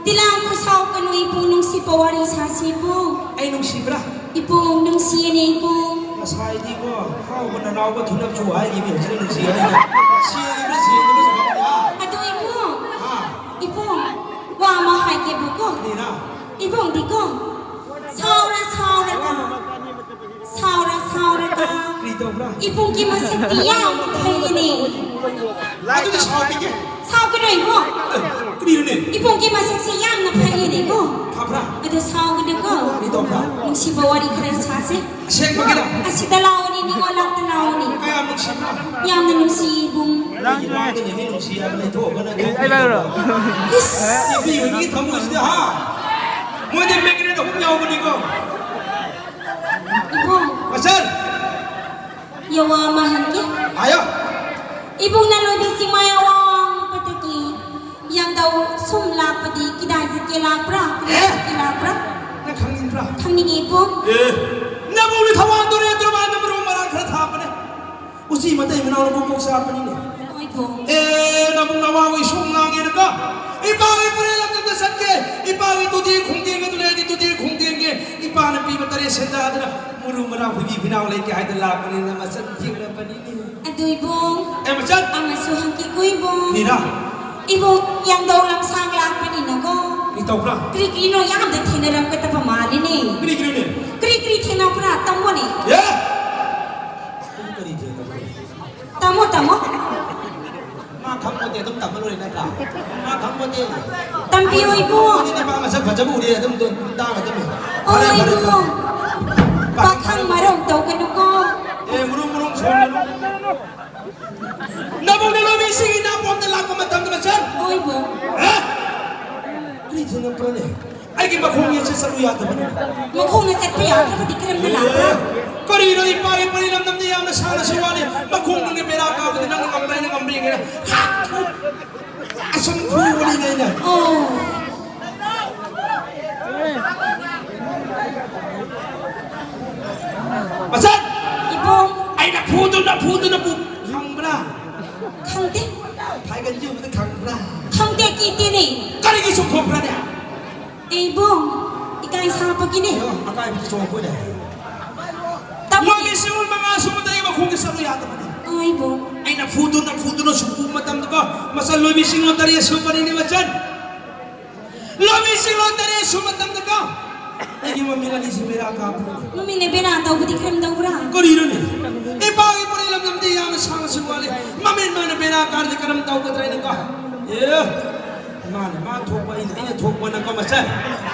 ꯇꯤꯂꯥꯡ ꯈꯨꯁꯥꯎ ꯀꯅꯨ ꯏꯕꯨꯡ, ꯅꯨꯡꯁꯤꯕ ꯋꯥꯔꯤ ꯁꯥꯁꯤ ꯏꯕꯨꯡ꯫ ꯑꯩ ꯅꯨꯡꯁꯤꯕ꯭ꯔꯥ? ꯏꯕꯨꯡ, ꯅꯨꯡꯁꯤꯌꯦꯅꯦ ꯏꯕꯨꯡ꯫ ꯉꯁꯥꯏꯗꯤꯀꯣ, ꯍꯥꯎꯕ ꯅꯅꯥꯎꯕ ꯊꯨꯅꯞꯁꯨ ꯍꯥꯏꯈꯤꯕꯅꯤ, ꯍꯧꯖꯤꯛꯅ ꯅꯨꯡꯁꯤ ꯍꯥꯏꯅ꯫ ꯁꯤꯔꯤꯕ꯭ꯔꯥ, ꯁꯤꯔꯤꯕ꯭ꯔꯥ ꯈꯪꯗꯦ, ꯍꯥ? ꯑꯗꯨ ꯏꯕꯨꯡ, ꯍꯥ? ꯏꯕꯨꯡ, ꯋꯥ ꯑꯃ ꯍꯥꯏꯒꯦꯕꯀꯣ꯫ ꯀꯔꯤꯔꯥ? ꯏꯕꯨꯡꯗꯤꯀꯣ, ꯁꯥꯎꯔ ꯁꯥꯎꯔꯒ ꯁꯥꯎꯔ ꯁꯥꯎꯔꯒ ꯀꯔꯤ ꯇꯧꯕ꯭ꯔꯥ? ꯏꯕꯨꯡꯒꯤ ꯃꯁꯛꯇꯤ ꯌꯥꯝ ꯐꯩꯅꯦ꯫ ꯑꯗꯨꯗꯤ ꯁꯥꯎꯕꯤꯒꯦ꯫ ꯁꯥꯎꯒꯅꯨ ꯏꯕꯨꯡ꯫ ꯑꯦ, ꯀꯔꯤꯅꯣꯅꯦ? ꯏꯕꯨꯡꯒꯤ ꯃꯁꯛꯁꯤ ꯌꯥꯝꯅ ꯐꯩꯅꯦꯀꯣ꯫ ꯐꯕ꯭ꯔꯥ? ꯑꯗꯨ ꯁꯥꯎꯒꯅꯨꯀꯣ꯫ ꯀꯔꯤ ꯇꯧꯕ꯭ꯔꯥ? ꯅꯨꯡꯁꯤꯕ ꯋꯥꯔꯤ ꯈꯔ ꯁꯥꯁꯦ꯫ ꯑꯁꯦꯡꯕꯒꯤꯔꯣ? ꯑꯁꯤꯗ ꯂꯥꯎꯅꯦ, ꯅꯤꯉꯣꯜ ꯂꯥꯛꯇ ꯂꯥꯎꯅꯦ꯫ ꯀꯌꯥꯝ ꯅꯨꯡꯁꯤꯕ꯭ꯔꯥ? ꯌꯥꯝꯅ ꯅꯨꯡꯁꯤ ꯏꯕꯨꯡ꯫ ꯅꯪꯒꯤ ꯃꯥꯡꯗꯅꯦ ꯃꯤ ꯅꯨꯡꯁꯤ ꯍꯥꯏꯕ ꯂꯩꯊꯣꯛꯑꯒ ꯅꯪ ꯏꯁ! ꯅꯨꯄꯤ ꯑꯣꯏꯕꯒꯤ ꯊꯃꯣꯏꯁꯤꯗ, ꯍꯥ? ꯃꯣꯏꯗꯤ ꯃꯦꯒꯅꯦꯠ ꯑꯍꯨꯝ ꯌꯥꯎꯕꯅꯤꯀꯣ꯫ ꯏꯕꯨꯡ꯫ ꯃꯆꯜ! ꯌꯥꯋꯥ ꯑꯃ ꯍꯪꯒꯦ꯫ ꯍꯥꯏꯌꯣ꯫ ꯏꯕꯨꯡꯅ ꯂꯣꯏꯕꯤ ꯆꯤꯡꯃꯥꯏ ꯑꯋꯥꯡꯕꯗꯒꯤ ꯌꯥꯡꯗꯧ ꯁꯨꯝ ꯂꯥꯛꯄꯗꯤ ꯀꯗꯥꯏ ꯆꯠꯀꯦ ꯂꯥꯛꯄ꯭ꯔꯥ? ꯀꯔꯤ ꯑꯦ? ꯆꯠꯀꯦ ꯂꯥꯛꯄ꯭ꯔꯥ? ꯅꯪ ꯈꯪꯅꯤꯡꯕ꯭ꯔꯥ? ꯈꯪꯅꯤꯡꯉꯤ ꯏꯕꯨꯡ꯫ ꯑꯦ, ꯅꯕꯨꯡꯅ ꯊꯧꯕꯥꯜ ꯇꯨꯔꯦꯜ ꯇꯣꯔꯕꯥꯟꯗ ꯃꯔꯨ ꯃꯔꯥꯡ ꯈꯔ ꯊꯥꯛꯄꯅꯦ꯫ ꯎꯆꯤ ꯃꯇꯩ ꯃꯅꯥꯎꯅ ꯄꯣꯛꯄꯣꯛ ꯆꯥꯛꯄꯅꯤꯅꯦ꯫ ꯍꯣꯏ ꯏꯕꯨꯡ꯫ ꯑꯦ, ꯅꯕꯨꯡ ꯅꯋꯥ ꯍꯣꯏ ꯁꯨꯝ ꯉꯥꯡꯉꯦꯅꯀꯣ꯫ ꯏꯄꯥꯒꯤ ꯄꯨꯔꯦꯜ ꯂꯝꯗꯝꯗ ꯆꯠꯀꯦ꯫ ꯏꯄꯥꯒꯤ ꯇꯨꯗꯤ ꯈꯣꯡꯗꯦꯡꯒꯦ, ꯇꯨꯔꯦꯜꯒꯤ ꯇꯨꯗꯤ ꯈꯣꯡꯗꯦꯡꯒꯦ꯫ ꯏꯄꯥꯅ ꯄꯤꯕ ꯇꯔꯦꯠ ꯁꯦꯟꯗꯥꯗꯅ ꯃꯔꯨ ꯃꯔꯥꯡ ꯍꯨꯏꯕꯤ ꯐꯤꯅꯥꯎ ꯂꯩꯇꯦ ꯍꯥꯏꯗꯅ ꯂꯥꯛꯄꯅꯤꯅ ꯃꯆꯟ ꯊꯦꯡꯅꯕꯅꯤꯅꯦ꯫ ꯑꯗꯨ ꯏꯕꯨꯡ, ꯑꯦ, ꯃꯆꯟ! ꯑꯃꯁꯨ ꯍꯪꯒꯦꯀꯣ ꯏꯕꯨꯡ꯫ ꯀꯔꯤꯔꯥ? ꯏꯕꯨꯡ, ꯌꯥꯡꯗꯧ ꯂꯝꯁꯥꯡ ꯂꯥꯛꯄꯅꯤꯅꯀꯣ꯫ ꯀꯔꯤ ꯇꯧꯕ꯭ꯔꯥ? ꯀꯔꯤ ꯀꯔꯤꯅꯣ ꯌꯥꯝꯅ ꯊꯦꯡꯅꯔꯝꯒꯗꯕ ꯃꯥꯜꯂꯤꯅꯦ꯫ ꯀꯔꯤ ꯀꯔꯤꯅꯦ? ꯀꯔꯤ ꯀꯔꯤ ꯊꯦꯡꯅꯕ꯭ꯔꯥ? ꯇꯝꯃꯣꯅꯦ꯫ ꯑꯦ? ꯑꯩ ꯀꯔꯤ ꯊꯦꯡꯅꯕ꯭ꯔꯥ? ꯇꯝꯃꯣ, ꯇꯝꯃꯣ꯫ ꯃꯥ ꯈꯪꯄꯣꯠꯇꯦ, ꯑꯗꯨꯝ ꯇꯝꯃ ꯂꯣꯏꯔꯦ ꯅꯠꯇ꯭ꯔꯥ? ꯃꯥ ꯈꯪꯄꯣꯠꯇꯦ꯫ ꯇꯝꯕꯤꯌꯣ, ꯏꯕꯨꯡ꯫ ꯑꯗꯨꯗꯤ ꯃꯥ ꯃꯁꯛ ꯐꯖꯕ ꯎꯔꯦ, ꯑꯗꯨꯝ ꯇꯥꯡ ꯑꯗꯨꯝ꯫ ꯐꯔꯦ, ꯐꯔꯦ, ꯐꯔꯦ꯫ ꯏꯕꯨꯡ꯫ ꯄꯥꯈꯪ ꯃꯔꯧ ꯇꯧꯒꯅꯨꯀꯣ꯫ ꯑꯦ, ꯃꯔꯨꯝ ꯃꯔꯨꯝ ꯁꯣꯟꯒꯅꯨ꯫ ꯅꯕꯨꯡ ꯅꯂꯣꯏꯕꯤꯁꯤꯡ ꯏꯅꯥꯛꯄꯣꯝꯗ ꯂꯥꯛꯄ ꯃꯇꯝꯗ ꯃꯆꯟ꯫ ꯍꯣꯏꯕꯣ꯫ ꯍꯥ? ꯀꯔꯤ ꯊꯦꯡꯅꯕ꯭ꯔꯅꯦ? ꯑꯩꯒꯤ ꯃꯈꯣꯡ ꯌꯦꯠꯁꯦ ꯆꯠꯂꯨ ꯌꯥꯗꯕꯅꯤ꯫ ꯃꯈꯣꯡꯅ ꯆꯠꯄ ꯌꯥꯗ꯭ꯔꯕꯗꯤ ꯀꯔꯝꯅ ꯂꯥꯛꯄ꯭ꯔꯥ? ꯀꯔꯤꯅꯣ ꯏꯄꯥꯒꯤ ꯄꯔꯤ ꯂꯝꯗꯝꯗ ꯌꯥꯝꯅ ꯁꯥꯡꯅꯁꯨ ꯋꯥꯅꯤ꯫ ꯃꯈꯣꯡ ꯅꯪꯒꯤ ꯕꯦꯔꯥ ꯀꯥꯕꯗꯤ ꯅꯪꯅ ꯉꯝꯕ꯭ꯔꯥ ꯑꯩꯅ ꯉꯝꯕ꯭ꯔꯥ ꯌꯦꯡꯒꯦꯅ꯫ ꯑꯁꯨꯝ ꯐꯨꯕꯅꯤꯅꯦ ꯑꯩꯅ꯫ ꯑꯣ꯫ ꯃꯆꯟ! ꯏꯕꯨꯡ꯫ ꯑꯩꯅ ꯐꯨꯗꯨꯅ ꯐꯨꯗꯨꯅ ꯄꯨ-, ꯈꯪꯕ꯭ꯔꯥ? ꯈꯪꯗꯦ꯫ ꯐꯥꯏꯒꯟ ꯌꯨꯕꯗ ꯈꯪꯕ꯭ꯔꯥ? ꯈꯪꯗꯦ, ꯀꯤꯗꯦꯅꯦ꯫ ꯀꯔꯤꯒꯤ ꯆꯣꯡꯊꯣꯛꯄ꯭ꯔꯥꯅꯦ? ꯏꯕꯨꯡ, ꯏꯀꯥꯏ ꯁꯥꯕꯒꯤꯅꯦ꯫ ꯑꯌꯣ, ꯑꯀꯥꯏꯕꯗꯤ ꯆꯣꯡꯊꯣꯛꯄꯅꯦ꯫ ꯇꯝꯃꯣ꯫ ꯃꯣꯏꯒꯤ ꯁꯤꯡ ꯃꯉꯥ ꯁꯨꯕꯗ ꯑꯩ ꯃꯈꯣꯡꯒꯤ ꯁꯔꯨ ꯌꯥꯗꯕꯅꯦ꯫ ꯑꯣ, ꯏꯕꯨꯡ꯫ ꯑꯩꯅ ꯐꯨꯗꯨꯅ ꯐꯨꯗꯨꯅ ꯁꯨꯝ ꯄꯨꯕ ꯃꯇꯝꯗꯀꯣ, ꯃꯆꯟ ꯂꯣꯏꯕꯤ ꯁꯤꯡ ꯇꯔꯦꯠ ꯁꯨꯕꯅꯤꯅꯦ, ꯃꯆꯟ꯫ ꯂꯧꯃꯤꯁꯤꯡ ꯂꯣꯟ ꯇꯔꯦꯠ ꯁꯨ ꯃꯇꯝꯗꯀꯣ, ꯑꯩꯒꯤ ꯃꯃꯤꯠ ꯑꯅꯤꯁꯤ ꯕꯦꯔꯥ ꯀꯥꯕ꯫ ꯃꯃꯤꯠꯅ ꯕꯦꯔꯥ ꯇꯧꯕꯗꯤ ꯀꯔꯝ ꯇꯧꯕ꯭ꯔꯥ? ꯀꯔꯤꯅꯣꯅꯦ? ꯏꯄꯥꯒꯤ ꯄꯨꯔꯩ ꯂꯝꯗꯝꯗꯤ ꯌꯥꯝꯅ ꯁꯥꯡꯅꯁꯨ ꯋꯥꯠꯂꯤ꯫ ꯃꯃꯤꯠ ꯃꯥꯅ ꯕꯦꯔꯥ ꯀꯥꯔꯗꯤ ꯀꯔꯝ ꯇꯧꯒꯗ꯭ꯔꯥ ꯍꯥꯏꯅꯀꯣ? ꯑꯦ, ꯃꯥꯅ ꯃꯥ ꯊꯣꯛꯄ, ꯑꯩꯅ ꯑꯩꯅ ꯊꯣꯛꯄ ꯅꯪꯀꯣ ꯃꯆꯟ꯫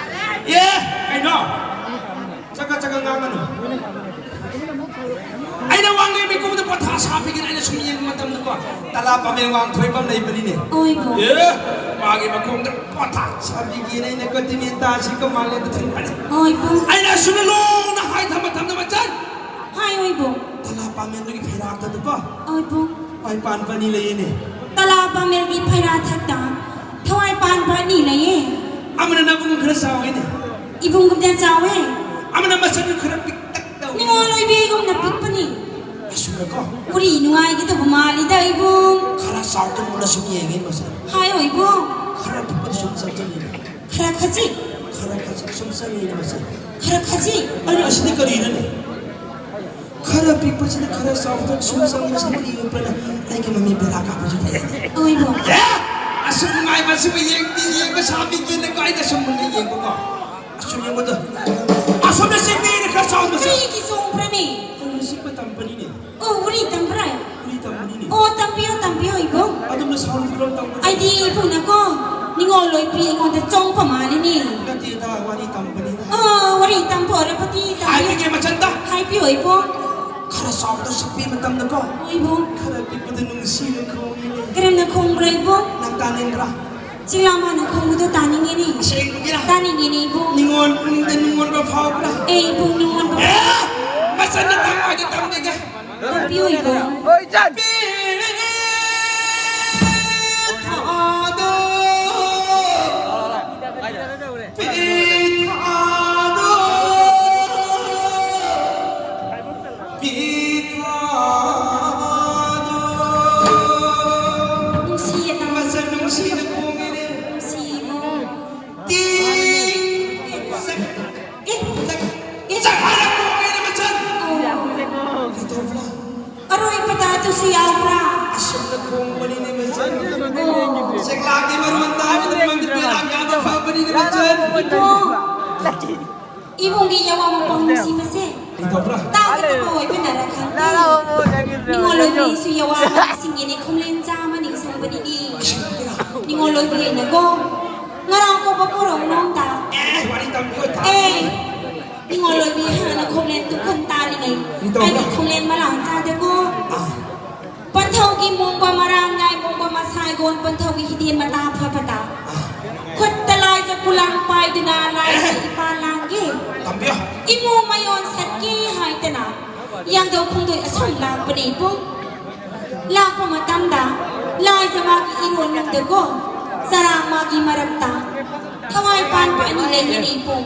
ꯑꯦ, ꯀꯩꯅꯣ? ꯆꯀ ꯆꯀ ꯉꯥꯡꯒꯅꯨ꯫ ꯑꯩꯅ ꯋꯥꯡꯂꯦꯟ ꯃꯤꯀꯨꯞꯇ ꯄꯣꯊꯥ ꯁꯥꯕꯤꯒꯦꯅ ꯑꯩꯅ ꯁꯨꯝ ꯌꯦꯡꯕ ꯃꯇꯝꯗꯀꯣ, ꯇꯂꯥ ꯄꯥꯃꯦꯟ ꯋꯥꯡꯊꯣꯏꯕ ꯑꯃ ꯂꯩꯕꯅꯤꯅꯦ꯫ ꯑꯣꯏꯕꯣ꯫ ꯑꯦ, ꯃꯥꯒꯤ ꯃꯈꯣꯡꯗ ꯄꯣꯊꯥ ꯁꯥꯕꯤꯒꯦꯅ ꯑꯩꯅ ꯀꯣꯇꯤꯅꯦꯟ ꯇꯥꯁꯤ ꯀꯃꯥꯂꯦꯟꯗ ꯊꯤꯟꯕꯅꯦ꯫ ꯑꯣꯏꯕꯣ꯫ ꯑꯩꯅ ꯑꯁꯨꯝꯅ ꯂꯣꯡꯅ ꯍꯥꯏꯊꯕ ꯃꯇꯝꯗ ꯃꯆꯟ꯫ ꯍꯥꯏ ꯑꯣꯏꯕꯣ꯫ ꯇꯂꯥ ꯄꯥꯃꯦꯟꯗꯨꯒꯤ ꯐꯩꯔꯥꯛꯇꯗꯀꯣ꯫ ꯑꯣꯏꯕꯣ꯫ ꯊꯋꯥꯏ ꯄꯥꯟꯕ ꯑꯅꯤ ꯂꯩꯌꯦꯅꯦ꯫ ꯇꯂꯥ ꯄꯥꯃꯦꯜꯒꯤ ꯐꯩꯔꯥ ꯊꯛꯇ ꯊꯋꯥꯏ ꯄꯥꯟꯕ ꯑꯅꯤ ꯂꯩꯌꯦ꯫ ꯑꯃꯅ ꯅꯕꯨꯡ ꯈꯔ ꯆꯥꯎꯋꯦꯅꯦ꯫ ꯏꯕꯨꯡꯒꯨꯝꯅ ꯆꯥꯎꯋꯦ꯫ ꯑꯃꯅ ꯃꯁꯛ ꯈꯔ ꯄꯤꯛꯇꯛ ꯇꯧꯋꯦ꯫ ꯅꯤꯉꯣꯜ ꯑꯣꯏꯕꯤꯒꯨꯝꯅ ꯄꯤꯛꯄꯅꯤ꯫ ꯑꯁꯨꯝꯅꯀꯣ꯫ ꯎꯔꯤ ꯅꯨꯡꯉꯥꯏꯒꯗꯕ ꯃꯥꯜꯂꯤꯗ ꯏꯕꯨꯡ꯫ ꯈꯔ ꯆꯥꯎꯇꯛ ꯃꯨꯟꯅ ꯁꯨꯝ ꯌꯦꯡꯉꯦ ꯃꯁꯦ꯫ ꯍꯥꯏꯌꯣ ꯏꯕꯨꯡ꯫ ꯈꯔ ꯄꯤꯛꯄꯗ ꯁꯨꯝ ꯆꯪꯁꯤꯜꯂꯦ꯫ ꯈꯔ ꯈꯖꯤꯛ꯫ ꯈꯔ ꯈꯖꯤꯛ ꯁꯨꯝ ꯆꯪꯉꯦꯅꯦ ꯃꯁꯦ꯫ ꯈꯔ ꯈꯖꯤꯛ꯫ ꯑꯩꯅ ꯑꯁꯤꯗꯤ ꯀꯔꯤꯅꯣꯅꯦ? ꯈꯔ ꯄꯤꯛꯄꯁꯤꯅ ꯈꯔ ꯆꯥꯎꯕꯗ ꯁꯨꯝ ꯆꯪꯕꯁꯤꯅ ꯀꯔꯤ ꯑꯣꯏꯕ꯭ꯔꯥꯅ ꯑꯩꯒꯤ ꯃꯃꯤ ꯕꯦꯔꯥ ꯀꯥꯕꯁꯨ ꯐꯩ꯫ ꯑꯣꯏꯕꯣ꯫ ꯑꯦ! ꯑꯁꯨꯛ ꯅꯨꯡꯉꯥꯏꯕꯁꯤꯕꯨ ꯌꯦꯡꯗꯤ ꯌꯦꯡꯕ ꯁꯥꯕꯤꯒꯦꯅꯀꯣ꯫ ꯑꯩꯅ ꯁꯨꯝ ꯃꯨꯟꯅ ꯌꯦꯡꯕꯀꯣ꯫ ꯑꯁꯨꯝ ꯌꯦꯡꯕꯗ ꯑꯁꯣꯝꯗ ꯁꯤꯠꯄꯤꯅ ꯈꯔ ꯆꯥꯎꯕꯁꯦ꯫ ꯀꯔꯤꯒꯤ ꯆꯣꯡꯕ꯭ꯔꯅꯦ? ꯑꯩꯈꯣꯏ ꯁꯤꯠꯄ ꯇꯝꯕꯅꯤꯅꯦ꯫ ꯑꯣ, ꯋꯥꯔꯤ ꯇꯝꯕ꯭ꯔꯥ? ꯋꯥꯔꯤ ꯇꯝꯕꯅꯤꯅꯦ꯫ ꯑꯣ, ꯇꯝꯕꯤꯌꯣ, ꯇꯝꯕꯤꯌꯣ, ꯏꯕꯨꯡ꯫ ꯑꯗꯨꯝꯅ ꯁꯥꯎꯔꯗꯤ ꯀꯔꯝ ꯇꯧꯒꯅꯤ? ꯑꯩꯗꯤ ꯏꯕꯨꯡꯅꯀꯣ, ꯅꯤꯉꯣꯜ ꯑꯣꯏꯕꯤ ꯑꯩꯉꯣꯟꯗ ꯆꯣꯡꯕ ꯃꯥꯜꯂꯤꯅꯦ꯫ ꯅꯠꯇꯦꯗ, ꯋꯥꯔꯤ ꯇꯝꯕꯅꯤꯗ꯫ ꯑꯣ, ꯋꯥꯔꯤ ꯇꯝꯕ ꯑꯣꯏꯔꯕꯗꯤ ꯇꯝꯕꯤꯌꯣ꯫ ꯍꯥꯏꯕꯤꯒꯦ ꯃꯆꯟꯗ꯫ ꯍꯥꯏꯕꯤꯌꯣ, ꯏꯕꯨꯡ꯫ ꯈꯔ ꯆꯥꯎꯕꯗ ꯁꯤꯠꯄꯤ ꯃꯇꯝꯗꯀꯣ꯫ ꯍꯣꯏ, ꯏꯕꯨꯡ꯫ ꯈꯔ ꯄꯤꯛꯄꯗ ꯅꯨꯡꯁꯤꯅ ꯈꯣꯡꯉꯤꯅꯦ꯫ ꯀꯔꯝꯅ ꯈꯣꯡꯕ꯭ꯔꯥ, ꯏꯕꯨꯡ? ꯅꯪ ꯇꯥꯅꯤꯡꯕ꯭ꯔꯥ? ꯆꯤꯡꯂꯥ ꯃꯥꯅ ꯈꯣꯡꯕꯗꯣ ꯇꯥꯅꯤꯡꯉꯤꯅꯦ꯫ ꯑꯁꯦꯡꯕꯒꯤꯔꯥ? ꯇꯥꯅꯤꯡꯉꯤꯅꯦ, ꯏꯕꯨꯡ꯫ ꯅꯤꯉꯣꯜ ꯄꯨꯛꯅꯤꯡꯗ ꯅꯤꯉꯣꯜꯕ ꯐꯥꯎꯕ꯭ꯔꯥ? ꯑꯦ, ꯏꯕꯨꯡ, ꯅꯤꯉꯣꯜꯕ꯫ ꯑꯦ! ꯃꯆꯟꯅ ꯇꯝꯃꯣꯏꯗꯤ ꯇꯝꯗꯦꯒꯦ꯫ ꯇꯥꯛꯄꯤꯌꯨ, ꯏꯕꯨꯡ꯫ ꯍꯣꯏ, ꯆꯠ! ꯄꯤꯊꯥꯗꯣ, ꯄꯤꯊꯥꯗꯣ, ꯄꯤꯊꯥꯗꯣ꯫ ꯅꯨꯡꯁꯤꯌꯦ, ꯇꯥꯃꯣ꯫ ꯃꯆꯟ ꯅꯨꯡꯁꯤꯅ ꯈꯣꯡꯉꯤꯅꯦ꯫ ꯅꯨꯡꯁꯤꯌꯦ, ꯏꯕꯨꯡ꯫ ꯇꯤ꯫ ꯑꯦ, ꯑꯦ, ꯆꯠ꯫ ꯑꯦ꯫ ꯆꯠ ꯍꯥꯏꯔ ꯈꯣꯡꯉꯦꯅꯦ ꯃꯆꯟ꯫ ꯑꯣ꯫ ꯀꯩꯗꯧꯕ꯭ꯔꯥ? ꯑꯔꯣꯏꯕꯗ ꯑꯗꯨꯁꯨ ꯌꯥꯎꯕ꯭ꯔꯥ? ꯑꯁꯨꯝꯅ ꯈꯣꯡꯕꯅꯤꯅꯦ ꯃꯆꯟ꯫ ꯑꯣ꯫ ꯆꯦꯛꯂꯥꯛꯀꯤ ꯃꯔꯣꯟ ꯇꯥꯕꯗ ꯃꯪꯒꯤ ꯄꯦꯔꯥ ꯀꯌꯥꯗ ꯐꯕꯅꯤꯅꯦ ꯃꯆꯟ꯫ ꯏꯕꯨꯡ꯫ ꯏꯕꯨꯡꯒꯤ ꯌꯥꯋꯥ ꯃꯄꯥꯎ ꯅꯨꯡꯁꯤꯕꯁꯦ꯫ ꯀꯩꯗꯧꯕ꯭ꯔꯥ? ꯇꯥꯒꯗꯕ ꯑꯣꯏꯕꯅꯔ ꯈꯪꯗꯦ꯫ ꯅꯤꯉꯣꯜ ꯑꯣꯏꯕꯤꯁꯨ ꯌꯥꯋꯥ ꯅꯤꯡꯁꯤꯡꯉꯦꯅꯦ, ꯈꯣꯝꯂꯦꯟ ꯆꯥꯝꯃ ꯅꯤꯡꯁꯤꯡꯕꯅꯤꯅꯦ꯫ ꯅꯤꯉꯣꯜ ꯑꯣꯏꯕꯤꯅꯀꯣ, ꯉꯔꯥꯡ ꯀꯣꯕ ꯄꯣꯔꯣꯝ ꯅꯣꯡꯗ꯫ ꯑꯦ, ꯋꯥꯔꯤ ꯇꯝꯕꯤꯌꯣ, ꯇꯥ-꯫ ꯑꯦ, ꯅꯤꯉꯣꯜ ꯑꯣꯏꯕꯤ ꯍꯥꯟꯅ ꯈꯣꯝꯂꯦꯟ ꯇꯨꯈꯟ ꯇꯥꯔꯤꯉꯩ꯫ ꯀꯩꯗꯧꯕ꯭ꯔꯥ? ꯑꯩꯒꯤ ꯈꯣꯝꯂꯦꯟ ꯃꯂꯥꯡ ꯆꯥꯗꯦꯀꯣ꯫ ꯑꯥ꯫ ꯄꯟꯊꯧꯒꯤ ꯃꯣꯡꯕ ꯃꯔꯥꯡ ꯉꯥꯏ ꯃꯣꯡꯕ ꯃꯁꯥꯏꯒꯣꯟ ꯄꯟꯊꯧꯒꯤ ꯍꯤꯗꯦꯟ ꯃꯇꯥ ꯐꯕꯗ꯫ ꯈꯨꯠꯇ ꯂꯥꯏꯖ ꯄꯨꯂꯥꯡ ꯄꯥꯏꯗꯨꯅ ꯂꯥꯏꯖ ꯏꯄꯥ ꯂꯥꯡꯒꯦ꯫ ꯇꯝꯕꯤꯌꯣ꯫ ꯏꯃꯨꯡ ꯃꯌꯣꯟ ꯁꯠꯀꯦ ꯍꯥꯏꯗꯅ꯫ ꯌꯥꯡꯗꯧ ꯈꯣꯡꯗꯣꯏ ꯑꯁꯨꯝ ꯂꯥꯛꯄꯅꯦ ꯏꯕꯨꯡ꯫ ꯂꯥꯛꯄ ꯃꯇꯝꯗ ꯂꯥꯏꯖ ꯃꯥꯒꯤ ꯏꯔꯣꯟ ꯅꯨꯡꯗꯀꯣ ꯆꯔꯥꯡ ꯃꯥꯒꯤ ꯃꯔꯛꯇ ꯊꯋꯥꯏ ꯄꯥꯟꯕ ꯑꯅꯤ ꯂꯩꯌꯦꯅꯦ ꯏꯕꯨꯡ꯫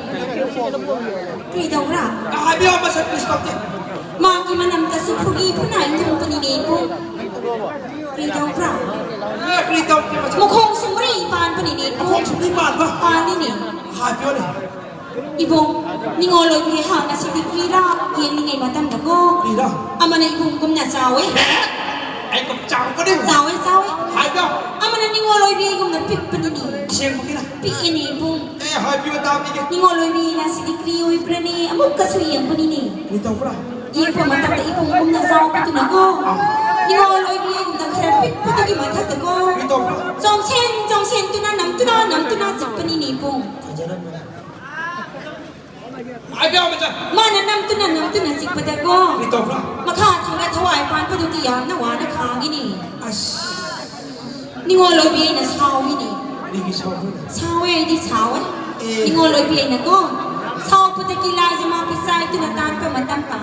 ꯀꯩꯗꯧꯕ꯭ꯔꯥ? ꯍꯥꯏꯕꯤꯌꯣ, ꯃꯁꯛ ꯀꯩꯁꯨ ꯇꯧꯗꯦ꯫ ꯃꯥꯒꯤ ꯃꯅꯝꯗꯁꯨ ꯈꯨꯒꯤ ꯈꯨꯅꯥꯏ ꯊꯣꯛꯄꯅꯤꯅꯦ ꯏꯕꯨꯡ꯫ ꯀꯩꯗꯧꯕ꯭ꯔꯥ? ꯑꯦ, ꯀꯔꯤ ꯇꯧꯒꯦ, ꯃꯁꯛ? ꯃꯈꯣꯡꯁꯨ ꯃꯔꯤ ꯄꯥꯟꯕꯅꯤꯅꯦ ꯏꯕꯨꯡ꯫ ꯃꯈꯣꯡꯁꯨ ꯃꯔꯤ ꯄꯥꯟꯕ? ꯄꯥꯟꯂꯤꯅꯦ꯫ ꯍꯥꯏꯕꯤꯌꯣꯅꯦ꯫ ꯏꯕꯨꯡ, ꯅꯤꯉꯣꯜ ꯑꯣꯏꯕꯤ ꯍꯥꯟꯅ ꯁꯤꯗꯤ ꯀ꯭ꯔꯤꯔꯥ ꯌꯦꯡꯂꯤꯉꯩ ꯃꯇꯝꯗꯀꯣ꯫ ꯀ꯭ꯔꯤꯔꯥ? ꯑꯃꯅ ꯏꯕꯨꯡꯒꯨꯝꯅ ꯆꯥꯎꯋꯦ꯫ ꯑꯦ? ꯑꯩ ꯀꯞ ꯆꯥꯎꯔꯛꯄꯅꯦ꯫ ꯆꯥꯎꯋꯦ, ꯆꯥꯎꯋꯦ꯫ ꯍꯥꯏꯗꯣ꯫ ꯑꯃꯅ ꯅꯤꯉꯣꯜ ꯑꯣꯏꯕꯤꯒꯨꯝꯅ ꯄꯤꯛꯄꯅꯤꯅꯦ꯫ ꯑꯁꯦꯡꯕꯒꯤꯔ? ꯄꯤꯛꯏꯅꯦ ꯏꯕꯨꯡ꯫ ꯑꯦ, ꯍꯥꯏꯕꯤꯌꯨ ꯇꯥꯕꯤꯒꯦ꯫ ꯅꯤꯉꯣꯜ ꯑꯣꯏꯕꯤꯅ ꯁꯤꯗꯤ ꯀꯔꯤ ꯑꯣꯏꯕ꯭ꯔꯅꯦ? ꯑꯃꯨꯛꯀꯁꯨ ꯌꯦꯡꯕꯅꯤꯅꯦ꯫ ꯀꯔꯤ ꯇꯧꯕ꯭ꯔꯥ? ꯌꯦꯡꯕ ꯃꯇꯝꯗ ꯏꯕꯨꯡꯒꯨꯝꯅ ꯆꯥꯎꯕꯗꯨꯅꯀꯣ꯫ ꯑꯥ꯫ ꯅꯤꯉꯣꯜ ꯑꯣꯏꯕꯤꯒꯨꯝꯅ ꯈꯔ ꯄꯤꯛꯄꯗꯒꯤ ꯃꯊꯛꯇꯀꯣ꯫ ꯀꯔꯤ ꯇꯧꯕ꯭ꯔꯥ? ꯆꯣꯡꯁꯤꯟ ꯆꯣꯡꯁꯤꯟꯗꯨꯅ ꯅꯝꯗꯨꯅ ꯅꯝꯗꯨꯅ ꯆꯠꯄꯅꯤꯅꯦ ꯏꯕꯨꯡ꯫ ꯐꯖꯔꯝꯕꯅꯦ꯫ ꯍꯥꯏꯕꯤꯌꯣ ꯃꯆꯥ꯫ ꯃꯥꯅ ꯅꯝꯗꯨꯅ ꯅꯝꯗꯨꯅ ꯆꯤꯛꯄꯗꯀꯣ꯫ ꯀꯔꯤ ꯇꯧꯕ꯭ꯔꯥ? ꯃꯈꯥ ꯊꯪꯕ ꯊꯋꯥꯏ ꯄꯥꯟꯕꯗꯨꯗꯤ ꯌꯥꯝꯅ ꯋꯥꯅ ꯈꯥꯡꯉꯤꯅꯦ꯫ ꯑꯁ꯫ ꯅꯤꯉꯣꯜ ꯑꯣꯏꯕꯤ ꯑꯩꯅ ꯁꯥꯎꯏꯅꯦ꯫ ꯀꯔꯤꯒꯤ ꯁꯥꯎꯕ꯭ꯔꯥ? ꯁꯥꯎꯋꯦ, ꯑꯩꯗꯤ ꯁꯥꯎꯋꯦ꯫ ꯑꯦ꯫ ꯅꯤꯉꯣꯜ ꯑꯣꯏꯕꯤ ꯑꯩꯅꯀꯣ꯫ ꯁꯥꯎꯕꯗꯒꯤ ꯂꯥꯏꯖ ꯃꯥ ꯄꯤꯆꯥꯏꯗꯨꯅ ꯇꯥꯟꯕ ꯃꯇꯝꯗ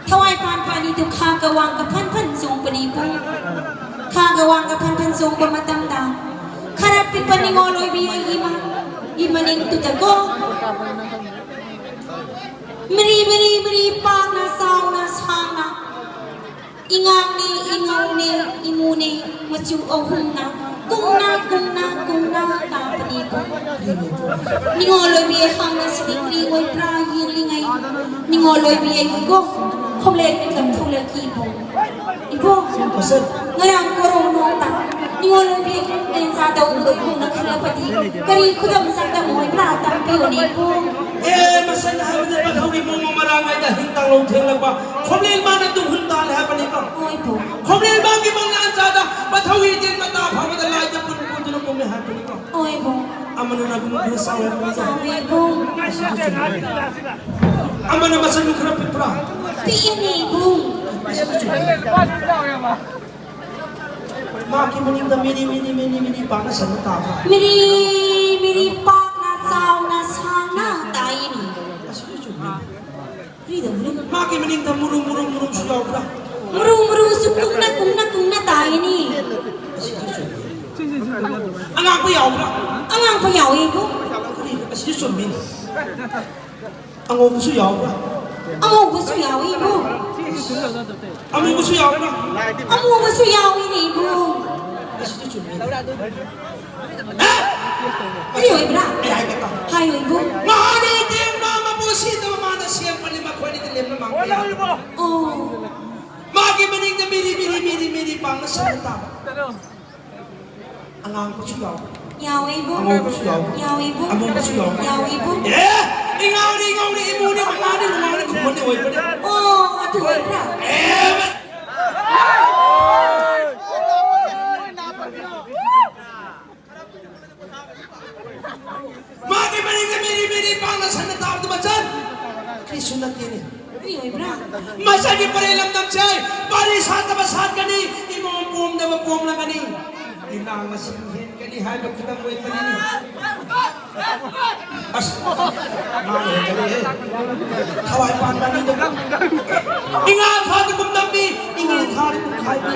ꯊꯋꯥꯏ ꯄꯥꯟꯕ ꯑꯅꯤꯗꯨ ꯈꯥꯒ ꯋꯥꯡꯒ ꯐꯟ ꯐꯟ ꯆꯣꯡꯕꯅꯤ ꯏꯕꯨꯡ꯫ ꯈꯥꯒ ꯋꯥꯡꯒ ꯐꯟ ꯐꯟ ꯆꯣꯡꯕ ꯃꯇꯝꯗ ꯈꯔ ꯄꯤꯛꯄ ꯅꯤꯉꯣꯜ ꯑꯣꯏꯕꯤ ꯑꯩꯒꯤ ꯃ-, ꯒꯤ ꯃꯅꯤꯡꯗꯨꯗꯀꯣ꯫ ꯃꯔꯤ, ꯃꯔꯤ, ꯃꯔꯤ ꯄꯥꯛꯅ ꯆꯥꯎꯅ ꯁꯥꯡꯅ ꯏꯉꯥꯡꯅꯦ, ꯏꯉꯧꯅꯦ, ꯏꯃꯨꯅꯦ, ꯃꯆꯨ ꯑꯍꯨꯝꯅ ꯀꯨꯡꯅ, ꯀꯨꯡꯅ, ꯀꯨꯡꯅ ꯂꯥꯛꯄꯅꯦ ꯏꯕꯨꯡ꯫ ꯅꯤꯉꯣꯜ ꯑꯣꯏꯕꯤ ꯍꯥꯡꯅ ꯁꯤꯗꯤ ꯀꯔꯤ ꯑꯣꯏꯕ꯭ꯔꯥ ꯌꯦꯡꯂꯤꯉꯩ ꯅꯤꯉꯣꯜ ꯑꯣꯏꯕꯤ ꯑꯩꯒꯤꯀꯣ ꯈꯣꯝꯂꯦꯛ ꯃꯤꯀꯞ ꯊꯣꯛꯂꯛꯈꯤ ꯏꯕꯨꯡ꯫ ꯏꯕꯨꯡ, ꯃꯁꯛ꯫ ꯉꯔꯥꯡ ꯀꯣꯔꯣꯡ ꯅꯣꯡꯇ ꯅꯤꯉꯣꯜ ꯑꯣꯏꯕꯤ ꯂꯦꯟꯖꯥ ꯇꯧꯕꯗꯣ ꯏꯕꯨꯡꯅ ꯈꯜꯂꯛꯄꯗꯤ ꯀꯔꯤ ꯈꯨꯗꯝ ꯆꯥꯡꯗꯝ ꯑꯣꯏꯕ꯭ꯔꯥ ꯇꯥꯛꯄꯤꯌꯨꯅꯦ ꯏꯕꯨꯡ꯫ ꯑꯦ, ꯃꯁꯛꯅ ꯍꯥꯏꯕꯗꯤ ꯃꯊꯧꯒꯤ ꯃꯑꯣꯡ ꯃꯔꯥꯡ ꯍꯥꯏꯗ ꯍꯤꯡ ꯇꯥꯡꯂꯧ ꯊꯦꯡꯂꯛꯄ ꯈꯣꯝꯂꯦꯟ ꯃꯥꯅ ꯇꯨꯡꯍꯨꯟ ꯇꯥꯜꯂꯦ ꯍꯥꯏꯕꯅꯤꯀꯣ꯫ ꯍꯣꯏ ꯏꯕꯨꯡ꯫ ꯈꯣꯝꯂꯦꯟ ꯃꯥꯒꯤ ꯃꯪꯂꯥꯟ ꯆꯥꯗ ꯃꯊꯧꯒꯤ ꯏꯇꯦꯟ ꯃꯇꯥ ꯐꯕꯗ ꯂꯥꯏꯗ ꯄꯨꯟ ꯄꯨꯗꯨꯅ ꯀꯨꯝꯃꯦ ꯍꯥꯏꯕꯅꯤꯀꯣ꯫ ꯍꯣꯏ ꯏꯕꯨꯡ꯫ ꯑꯃꯅ ꯅꯕꯨꯡ ꯈꯔ ꯆꯥꯎꯋꯦ ꯍꯥꯏꯕꯅꯤꯀꯣ꯫ ꯆꯥꯎꯋꯦ ꯏꯕꯨꯡ꯫ ꯑꯁꯤꯁꯨ ꯆꯨꯝꯃꯦ꯫ ꯑꯃꯅ ꯃꯁꯛ ꯈꯔ ꯄꯤꯛꯄ꯭ꯔꯥ? ꯄꯤꯛꯏꯅꯦ ꯏꯕꯨꯡ꯫ ꯑꯁꯤꯁꯨ ꯆꯨꯝꯃꯦ꯫ ꯃꯍꯥꯛꯀꯤ ꯃꯅꯤꯡꯗ ꯃꯤꯔꯤ, ꯃꯤꯔꯤ, ꯃꯤꯔꯤ, ꯃꯤꯔꯤ ꯄꯥꯛꯅ ꯁꯟꯅ ꯇꯥꯕ꯫ ꯃꯤꯔꯤ, ꯃꯤꯔꯤ ꯄꯥꯛꯅ ꯆꯥꯎꯅ ꯁꯥꯡꯅ ꯇꯥꯏꯅꯤ꯫ ꯑꯁꯤꯁꯨ ꯆꯨꯝꯃꯤ꯫ ꯀꯔꯤꯗ ꯃꯤꯔꯤ? ꯃꯥꯒꯤ ꯃꯅꯤꯡꯗ ꯃꯨꯔꯨ, ꯃꯨꯔꯨ, ꯃꯨꯔꯨꯁꯨ ꯌꯥꯎꯕ꯭ꯔꯥ? ꯃꯨꯔꯨ, ꯃꯨꯔꯨꯁꯨ ꯀꯨꯡꯅ, ꯀꯨꯡꯅ, ꯀꯨꯡꯅ ꯇꯥꯏꯅꯤ꯫ ꯑꯁꯤꯁꯨ ꯆꯨꯝꯃꯤ꯫ ꯑꯉꯥꯡꯕ ꯌꯥꯎꯕ꯭ꯔꯥ? ꯑꯉꯥꯡꯕ ꯌꯥꯎꯏ ꯏꯕꯨꯡ꯫ ꯀꯔꯤ? ꯑꯁꯤꯁꯨ ꯆꯨꯝꯃꯤ꯫ ꯑꯉꯧꯕꯁꯨ ꯌꯥꯎꯕ꯭ꯔꯥ? ꯑꯉꯧꯕꯁꯨ ꯌꯥꯎꯏ ꯏꯕꯨꯡ꯫ ꯑꯃꯨꯕꯁꯨ ꯌꯥꯎꯕ꯭ꯔꯥ? ꯑꯃꯨꯕꯁꯨ ꯌꯥꯎꯏꯅꯦ ꯏꯕꯨꯡ꯫ ꯑꯁꯤꯁꯨ ꯆꯨꯝꯃꯤ꯫ ꯑꯦ? ꯀꯔꯤ ꯑꯣꯏꯕ꯭ꯔꯥ? ꯑꯩ ꯍꯥꯏꯒꯦ ꯇꯥꯎ꯫ ꯍꯥꯏꯌꯨ ꯏꯕꯨꯡ꯫ ꯃꯍꯥꯗꯦꯕ ꯃꯥ ꯃꯄꯨ ꯁꯤꯗꯕ ꯃꯥꯅ ꯁꯦꯝꯕꯅꯤ, ꯃꯈꯣꯏꯅꯤꯗꯤ ꯂꯦꯝꯅ ꯃꯥꯡꯕ ꯌꯥꯗꯕ꯫ ꯑꯣ꯫ ꯃꯥꯒꯤ ꯃꯅꯤꯡꯗ ꯃꯤꯔꯤ ꯃꯤꯔꯤ ꯃꯤꯔꯤ ꯃꯤꯔꯤ ꯄꯥꯡꯅ ꯁꯟꯅ ꯇꯥꯕ꯫ ꯑꯉꯥꯡꯕꯁꯨ ꯌꯥꯎꯕ꯫ ꯌꯥꯎꯋꯦꯕꯨ꯫ ꯑꯉꯧꯕꯁꯨ ꯌꯥꯎꯕ꯫ ꯌꯥꯎꯋꯦꯕꯨ꯫ ꯑꯃꯨꯕꯁꯨ ꯌꯥꯎꯕ꯫ ꯌꯥꯎꯋꯦꯕꯨ꯫ ꯑꯦ! ꯏꯉꯥꯎꯅꯤ, ꯏꯉꯥꯎꯅꯤ, ꯏꯃꯨꯅꯤ, ꯃꯉꯥꯅꯤ, ꯅꯨꯡꯉꯥꯎꯅꯤ, ꯈꯨꯝꯕꯅꯤ ꯑꯣꯏꯕꯅꯤ꯫ ꯑꯣ, ꯑꯗꯨ ꯑꯣꯏꯕ꯭ꯔꯥ? ꯑꯦ! ꯃꯥꯒꯤ ꯃꯅꯤꯡꯗ ꯃꯤꯔꯤ ꯃꯤꯔꯤ ꯄꯥꯡꯅ ꯁꯟꯅ ꯇꯥꯕꯗꯨ ꯃꯆꯟ ꯀꯔꯤꯁꯨ ꯅꯠꯇꯦꯅꯦ꯫ ꯀꯔꯤ ꯑꯣꯏꯕ꯭ꯔꯥ? ꯃꯁꯥꯒꯤ ꯄꯔꯦꯡ ꯂꯝꯗꯝꯁꯦ ꯄꯥꯔꯤ ꯁꯥꯠꯇꯕ ꯁꯥꯠꯀꯅꯤ, ꯏꯃꯣꯝ ꯄꯣꯝꯗꯕ ꯄꯣꯝꯂꯒꯅꯤ꯫ ꯏꯅꯥ ꯃꯁꯤꯡ ꯍꯦꯟꯒꯅꯤ ꯍꯥꯏꯕ ꯈꯨꯗꯝ ꯑꯣꯏꯕꯅꯤꯅꯦ꯫ ꯑꯁ, ꯃꯥꯅ ꯍꯦꯟꯒꯠꯂꯦꯍꯦ꯫ ꯊꯋꯥꯏ ꯄꯥꯟꯕ ꯃꯤꯗꯨꯕꯨ ꯏꯉꯥ ꯊꯥꯗ ꯀꯨꯝ ꯇꯝꯕꯤ, ꯏꯉꯦ ꯊꯥꯗ ꯀꯨꯝ ꯈꯥꯏꯕꯤ꯫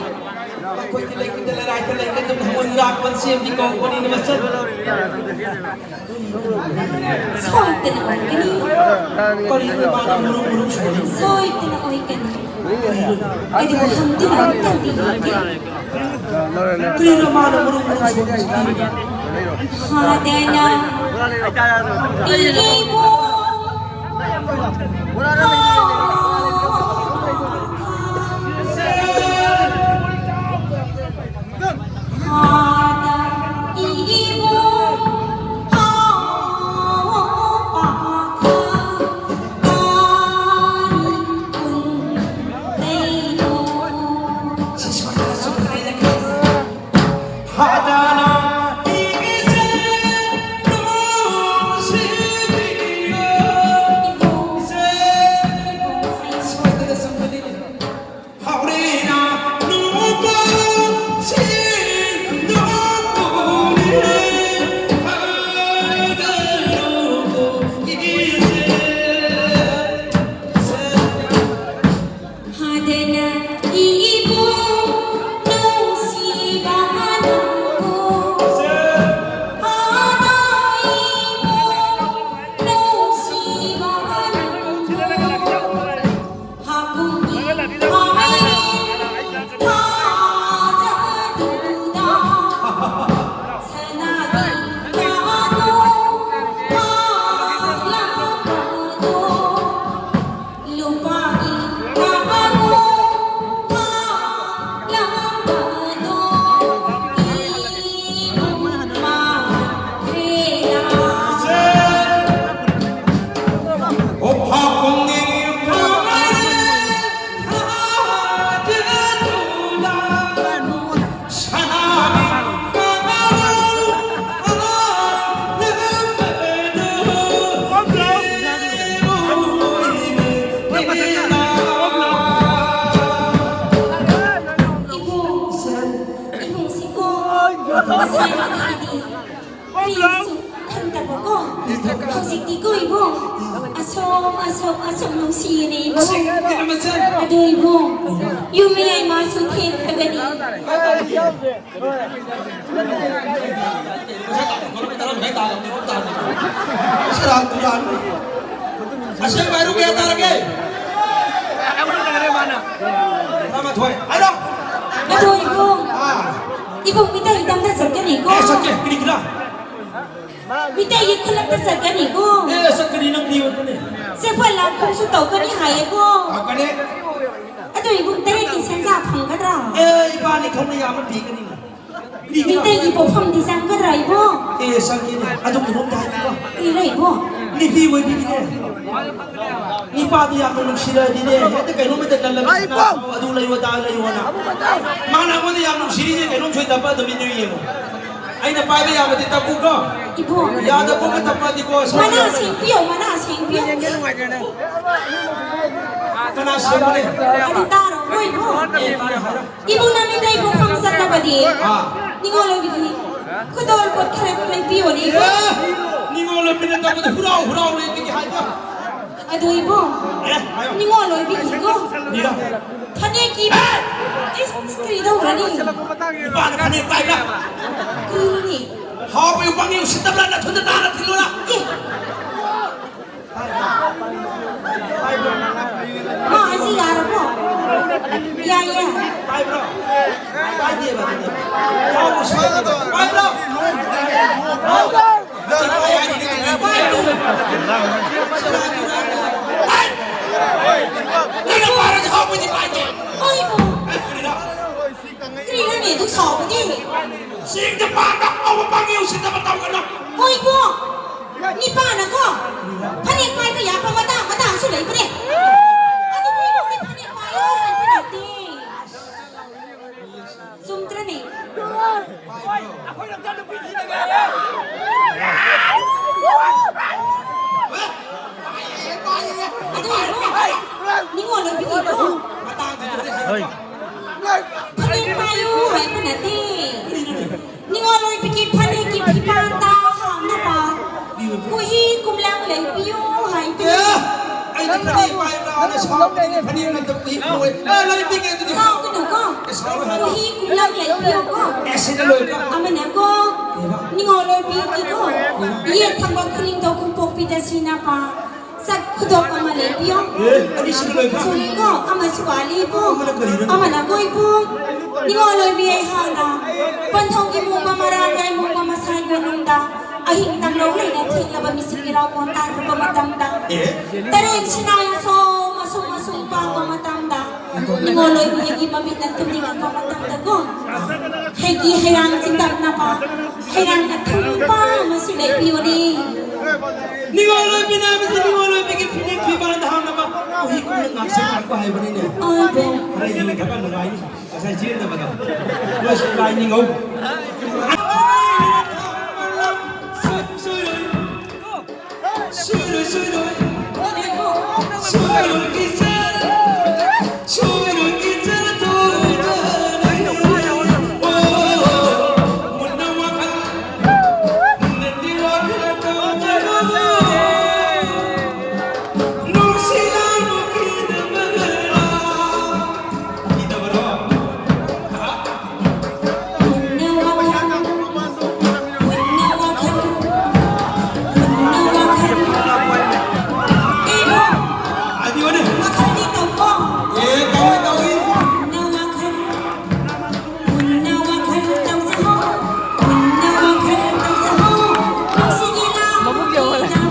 ꯑꯩꯈꯣꯏꯗꯤ ꯂꯩꯀꯨꯠꯇ ꯂꯩꯔꯥꯏꯗ ꯂꯩꯒꯗꯕ ꯍꯋꯥꯏ ꯂꯥꯛꯄ ꯆꯦꯟꯕꯤ ꯀꯧꯕꯅꯤꯅ ꯃꯆꯟ꯫ ꯁꯣꯏꯗꯅ ꯑꯣꯏꯒꯅꯤ꯫ ꯀꯔꯤꯅꯣ ꯃꯥꯅ ꯃꯔꯨ ꯃꯔꯨ ꯁꯣꯜꯂꯤ? ꯁꯣꯏꯗꯅ ꯑꯣꯏꯒꯅꯤ꯫ ꯑꯩꯕꯨ ꯍꯪꯗꯨꯅ ꯑꯃꯨꯛꯇꯪꯗꯤ ꯌꯦꯡꯒꯦ꯫ ꯀꯔꯤꯅꯣ ꯃꯥꯅ ꯃꯔꯨ ꯃꯔꯨ ꯁꯣꯜꯂꯤꯁꯤꯗꯤ? ꯍꯥꯗꯅ ꯏꯕꯨ ꯍꯧꯖꯤꯛꯇꯤ ꯀꯣ ꯏꯕꯨꯡ, ꯑꯁꯣꯝ ꯑꯁꯣꯝ ꯑꯁꯣꯝ ꯅꯨꯡꯁꯤꯌꯦꯅꯦ ꯏꯕꯨꯡ꯫ ꯑꯗꯣ ꯏꯕꯨꯡ, ꯌꯨꯝ ꯃꯤꯌꯥꯏ ꯃꯥꯁꯨ ꯊꯦꯡꯈ꯭ꯔꯒꯅꯤ꯫ ꯁꯦꯔꯥꯟ ꯇꯨꯔꯥꯟ꯫ ꯑꯁꯦꯡꯕ ꯍꯥꯏꯔꯣ, ꯀꯌꯥ ꯇꯥꯔꯒꯦ? ꯇꯔꯥꯃꯥꯊꯣꯏ꯫ ꯍꯥꯏꯔꯣ꯫ ꯑꯗꯣ ꯏꯕꯨꯡ, ꯑꯥ꯫ ꯏꯕꯨꯡ ꯃꯤꯇꯩ ꯇꯝꯗ ꯆꯠꯀꯅꯤꯀꯣ꯫ ꯑꯦ, ꯆꯠꯀꯦ꯫ ꯀꯔꯤꯒꯤꯔ? ꯃꯤꯇꯩꯒꯤ ꯈꯨꯜꯂꯛꯇ ꯆꯠꯀꯅꯤꯀꯣ꯫ ꯑꯦ, ꯆꯠꯀꯅꯤ, ꯅꯪ ꯀꯔꯤ ꯑꯣꯏꯒꯅꯤ? ꯆꯦꯐꯣꯟ ꯂꯥꯛꯐꯝꯁꯨ ꯇꯧꯒꯅꯤ ꯍꯥꯏꯌꯦꯀꯣ꯫ ꯇꯧꯒꯅꯤ꯫ ꯑꯗꯣ ꯏꯕꯨꯡ ꯇꯔꯦꯠꯀꯤ ꯁꯦꯟꯖꯥ ꯐꯪꯒꯗ꯭ꯔꯥ? ꯑꯦ, ꯏꯕꯥꯅꯤ ꯊꯧꯅ ꯌꯥꯕ ꯄꯤꯒꯅꯤꯅ꯫ ꯀꯔꯤꯒꯤꯅꯣ? ꯃꯤꯇꯩꯒꯤ ꯄꯣꯠꯐꯝꯗꯤ ꯆꯪꯒꯗ꯭ꯔꯥ ꯏꯕꯨꯡ? ꯑꯦ, ꯆꯪꯒꯦꯅꯦ꯫ ꯑꯗꯨ ꯀꯩꯅꯣꯝꯇ ꯍꯥꯏꯒꯦꯀꯣ꯫ ꯀꯔꯤꯔ ꯏꯕꯨꯡ? ꯅꯨꯄꯤ ꯑꯣꯏꯕꯤꯒꯤꯅꯦ꯫ ꯅꯨꯄꯥꯗꯤ ꯌꯥꯝꯅ ꯅꯨꯡꯁꯤꯔꯗꯤꯅꯦ, ꯍꯦꯛꯇ ꯀꯩꯅꯣꯝ ꯍꯦꯛꯇ ꯅꯜꯂꯒ, ꯑꯗꯨ ꯂꯩꯌꯨ, ꯑꯗꯥ ꯂꯩꯌꯨ ꯍꯥꯏꯅ꯫ ꯃꯥꯅ ꯑꯩꯉꯣꯟꯗ ꯌꯥꯝ ꯅꯨꯡꯁꯤꯔꯤꯁꯦ ꯀꯩꯅꯣꯝ ꯁꯣꯏ ꯇꯞꯄ ꯑꯗꯨꯝ ꯏꯟꯅ ꯌꯦꯡꯉꯣ꯫ ꯑꯩꯅ ꯄꯥꯏꯕ ꯌꯥꯕꯗꯤ ꯇꯞꯄꯨꯀꯣ꯫ ꯏꯕꯨꯡ꯫ ꯌꯥꯗꯕ ꯄꯣꯠꯇ ꯇꯞꯄꯗꯤꯀꯣ, ꯁꯥꯎ ꯃꯅꯥ ꯌꯥꯗꯕ꯫ ꯁꯦꯡꯕꯤꯌꯣ, ꯃꯅꯥ ꯁꯦꯡꯕꯤꯌꯣ꯫ ꯀꯅꯥ ꯁꯦꯡꯕꯅꯦ? ꯑꯗꯨ ꯇꯥꯔꯣ, ꯍꯣꯏ, ꯏꯕꯨꯡ꯫ ꯑꯦ, ꯇꯥꯔꯣ, ꯍꯥꯏꯔꯣ꯫ ꯏꯕꯨꯡ ꯅꯪ ꯃꯤꯇꯩ ꯄꯣꯛꯐꯝ ꯆꯠꯂꯕꯗꯤ ꯑꯥ꯫ ꯅꯤꯉꯣꯜ ꯑꯣꯏꯕꯤꯒꯤ ꯈꯨꯗꯣꯜ ꯄꯣꯠ ꯈꯔ ꯂꯩꯕꯤꯌꯣꯅꯦ, ꯏꯕꯨꯡ꯫ ꯑꯦ, ꯅꯤꯉꯣꯜ ꯑꯣꯏꯕꯤꯅ ꯇꯧꯕꯗ ꯍꯨꯔꯥꯎ ꯍꯨꯔꯥꯎ ꯂꯩꯕꯤꯒꯦ ꯍꯥꯏꯕ꯫ ꯑꯗꯨ ꯏꯕꯨꯡ, ꯑꯦ, ꯍꯥꯏꯌꯣ꯫ ꯅꯤꯉꯣꯜ ꯑꯣꯏꯕꯤꯒꯤꯀꯣ꯫ ꯀꯔꯤꯔ? ꯐꯅꯦꯛꯀꯤ ꯑꯦ! ꯏꯁ, ꯀꯔꯤ ꯇꯧꯔꯅꯤ? ꯅꯨꯄꯥꯅ ꯐꯅꯦꯛ ꯄꯥꯏꯕ꯭ꯔꯥ? ꯀꯔꯤꯅꯤ? ꯍꯥꯎꯕ ꯌꯨꯝꯐꯝꯒꯤ ꯎꯁꯤꯠꯇꯕ꯭ꯔꯥ? ꯅꯊꯨꯟꯗ ꯅꯥꯟꯅ ꯊꯤꯜꯂꯨꯔꯥ? ꯑꯦ! ꯃꯥ ꯑꯁꯤ ꯌꯥꯔꯕꯣ? ꯌꯥꯏꯌꯦ꯫ ꯄꯥꯏꯕ꯭ꯔꯣ? ꯄꯥꯏꯗꯦꯕ ꯑꯗꯨꯗꯤ꯫ ꯄꯥꯏꯕ꯭ꯔꯣ? ꯄꯥꯏꯗꯦ꯫ ꯄꯥꯏꯗꯦ꯫ ꯅꯪꯅ ꯄꯥꯏꯔꯁꯨ ꯍꯥꯎꯕꯗꯤ ꯄꯥꯏꯗꯦ꯫ ꯍꯣꯏꯕꯨ꯫ ꯀꯔꯤꯅꯣꯅꯦ ꯑꯗꯨꯛ ꯁꯥꯎꯕꯗꯤ? ꯆꯤꯡꯗ ꯄꯥꯟꯕ ꯑꯉꯧꯕ ꯄꯥꯝꯕꯤ ꯎꯁꯤꯠꯇꯕ ꯇꯧꯒꯅꯨ꯫ ꯍꯣꯏꯕꯨ꯫ ꯅꯤꯄꯥꯅꯀꯣ ꯐꯅꯦꯛ ꯄꯥꯏꯕ ꯌꯥꯕ ꯃꯇꯥꯡ ꯃꯇꯥꯡꯁꯨ ꯂꯩꯕꯅꯦ꯫ ꯑꯗꯨꯕꯨ ꯏꯕꯨꯡꯗꯤ ꯐꯅꯦꯛ ꯄꯥꯏꯌꯣ ꯍꯥꯏꯕ ꯅꯠꯇꯦ꯫ ꯆꯨꯝꯗ꯭ꯔꯅꯦ? ꯑꯗ ꯁꯥꯎꯕꯅꯤꯅꯦ, ꯐꯅꯦꯛ ꯅꯠꯇꯕ ꯎꯍꯤ ꯈꯨꯝꯃꯣꯏ꯫ ꯑ, ꯂꯩꯕꯤꯒꯦ ꯑꯗꯨꯗꯤ꯫ ꯁꯥꯎꯒꯅꯨꯀꯣ꯫ ꯑꯦ, ꯁꯥꯎꯔꯣꯏ ꯍꯥꯏꯕ꯫ ꯎꯍꯤ ꯀꯨꯝꯂꯝ ꯂꯩꯕꯤꯌꯨꯀꯣ꯫ ꯑꯦ, ꯁꯤꯗ ꯂꯣꯏꯕ꯫ ꯑꯃꯅꯀꯣ, ꯀꯩꯕ? ꯅꯤꯉꯣꯜ ꯑꯣꯏꯕꯤꯒꯤꯀꯣ꯫ ꯀꯩꯕ? ꯌꯦꯠ ꯊꯪꯕ ꯈꯨꯅꯤꯡꯊꯧ ꯈꯨꯟꯄꯣꯛꯄꯤꯗ ꯁꯤꯟꯅꯕ ꯁꯛ ꯈꯨꯗꯣꯞ ꯑꯃ ꯂꯩꯕꯤꯌꯣ꯫ ꯑꯦ, ꯑꯅꯤꯁꯤꯗ ꯂꯣꯏꯕ꯫ ꯁꯣꯔꯤꯀꯣ, ꯑꯃꯁꯨ ꯋꯥꯠꯂꯤꯕꯨ꯫ ꯑꯃꯅ ꯀꯔꯤꯅꯣ? ꯑꯃꯅ ꯀꯣꯏꯕꯨ꯫ ꯅꯤꯉꯣꯜ ꯑꯣꯏꯕꯤ ꯑꯩꯍꯥꯛꯅ ꯄꯟꯊꯧꯒꯤ ꯃꯨꯡꯕ ꯃꯔꯥ ꯌꯥꯏ ꯃꯨꯡꯕ ꯃꯁꯥꯏ ꯃꯅꯨꯡꯗ ꯑꯍꯤꯡ ꯇꯝꯂꯧ ꯂꯩꯅ ꯊꯦꯡꯂꯕ ꯃꯤꯁꯤꯡꯒꯤ ꯔꯥꯎꯀꯣꯟ ꯇꯥꯟꯊꯣꯛꯄ ꯃꯇꯝꯗ ꯑꯦ? ꯇꯔꯦꯠ ꯁꯤꯅꯥꯏ ꯑꯁꯣꯝ ꯑꯁꯨꯝ ꯑꯁꯨꯝ ꯄꯥꯡꯕ ꯃꯇꯝꯗ ꯅꯤꯉꯣꯜ ꯑꯣꯏꯕꯤꯒꯤ ꯃꯃꯤꯠꯅ ꯇꯨꯝꯅꯤꯡꯉꯛꯄ ꯃꯇꯝꯗꯀꯣ ꯍꯩꯒꯤ ꯍꯩꯔꯥꯡ ꯆꯤꯟꯗꯝꯅꯕ ꯍꯩꯔꯥꯡ ꯑꯊꯨꯝꯕ ꯑꯃꯁꯨ ꯂꯩꯕꯤꯌꯨꯅꯦ꯫ ꯅꯤꯉꯣꯜ ꯑꯣꯏꯕꯤ ꯅꯥꯕꯁꯤ ꯅꯤꯉꯣꯜ ꯑꯣꯏꯕꯤꯒꯤ ꯐꯤꯅꯦꯛ ꯐꯤꯕꯥꯟꯗ ꯍꯥꯞꯅꯕ ꯎꯍꯤ ꯀꯨꯝꯅ ꯉꯥꯛꯁꯦ ꯉꯥꯛꯄ ꯍꯥꯏꯕꯅꯤꯅꯦ꯫ ꯑꯣꯏꯕꯣ꯫ ꯈꯔ ꯌꯨ ꯊꯛꯑ ꯅꯨꯡꯉꯥꯏꯅꯤ꯫ ꯉꯁꯥꯏ ꯆꯦꯟꯗꯕꯗꯣ꯫ ꯅꯣꯏꯁꯨ ꯂꯥꯏ ꯅꯤꯡꯍꯧ꯫ ꯃꯕꯨꯛ ꯌꯧꯍꯜꯂꯦ꯫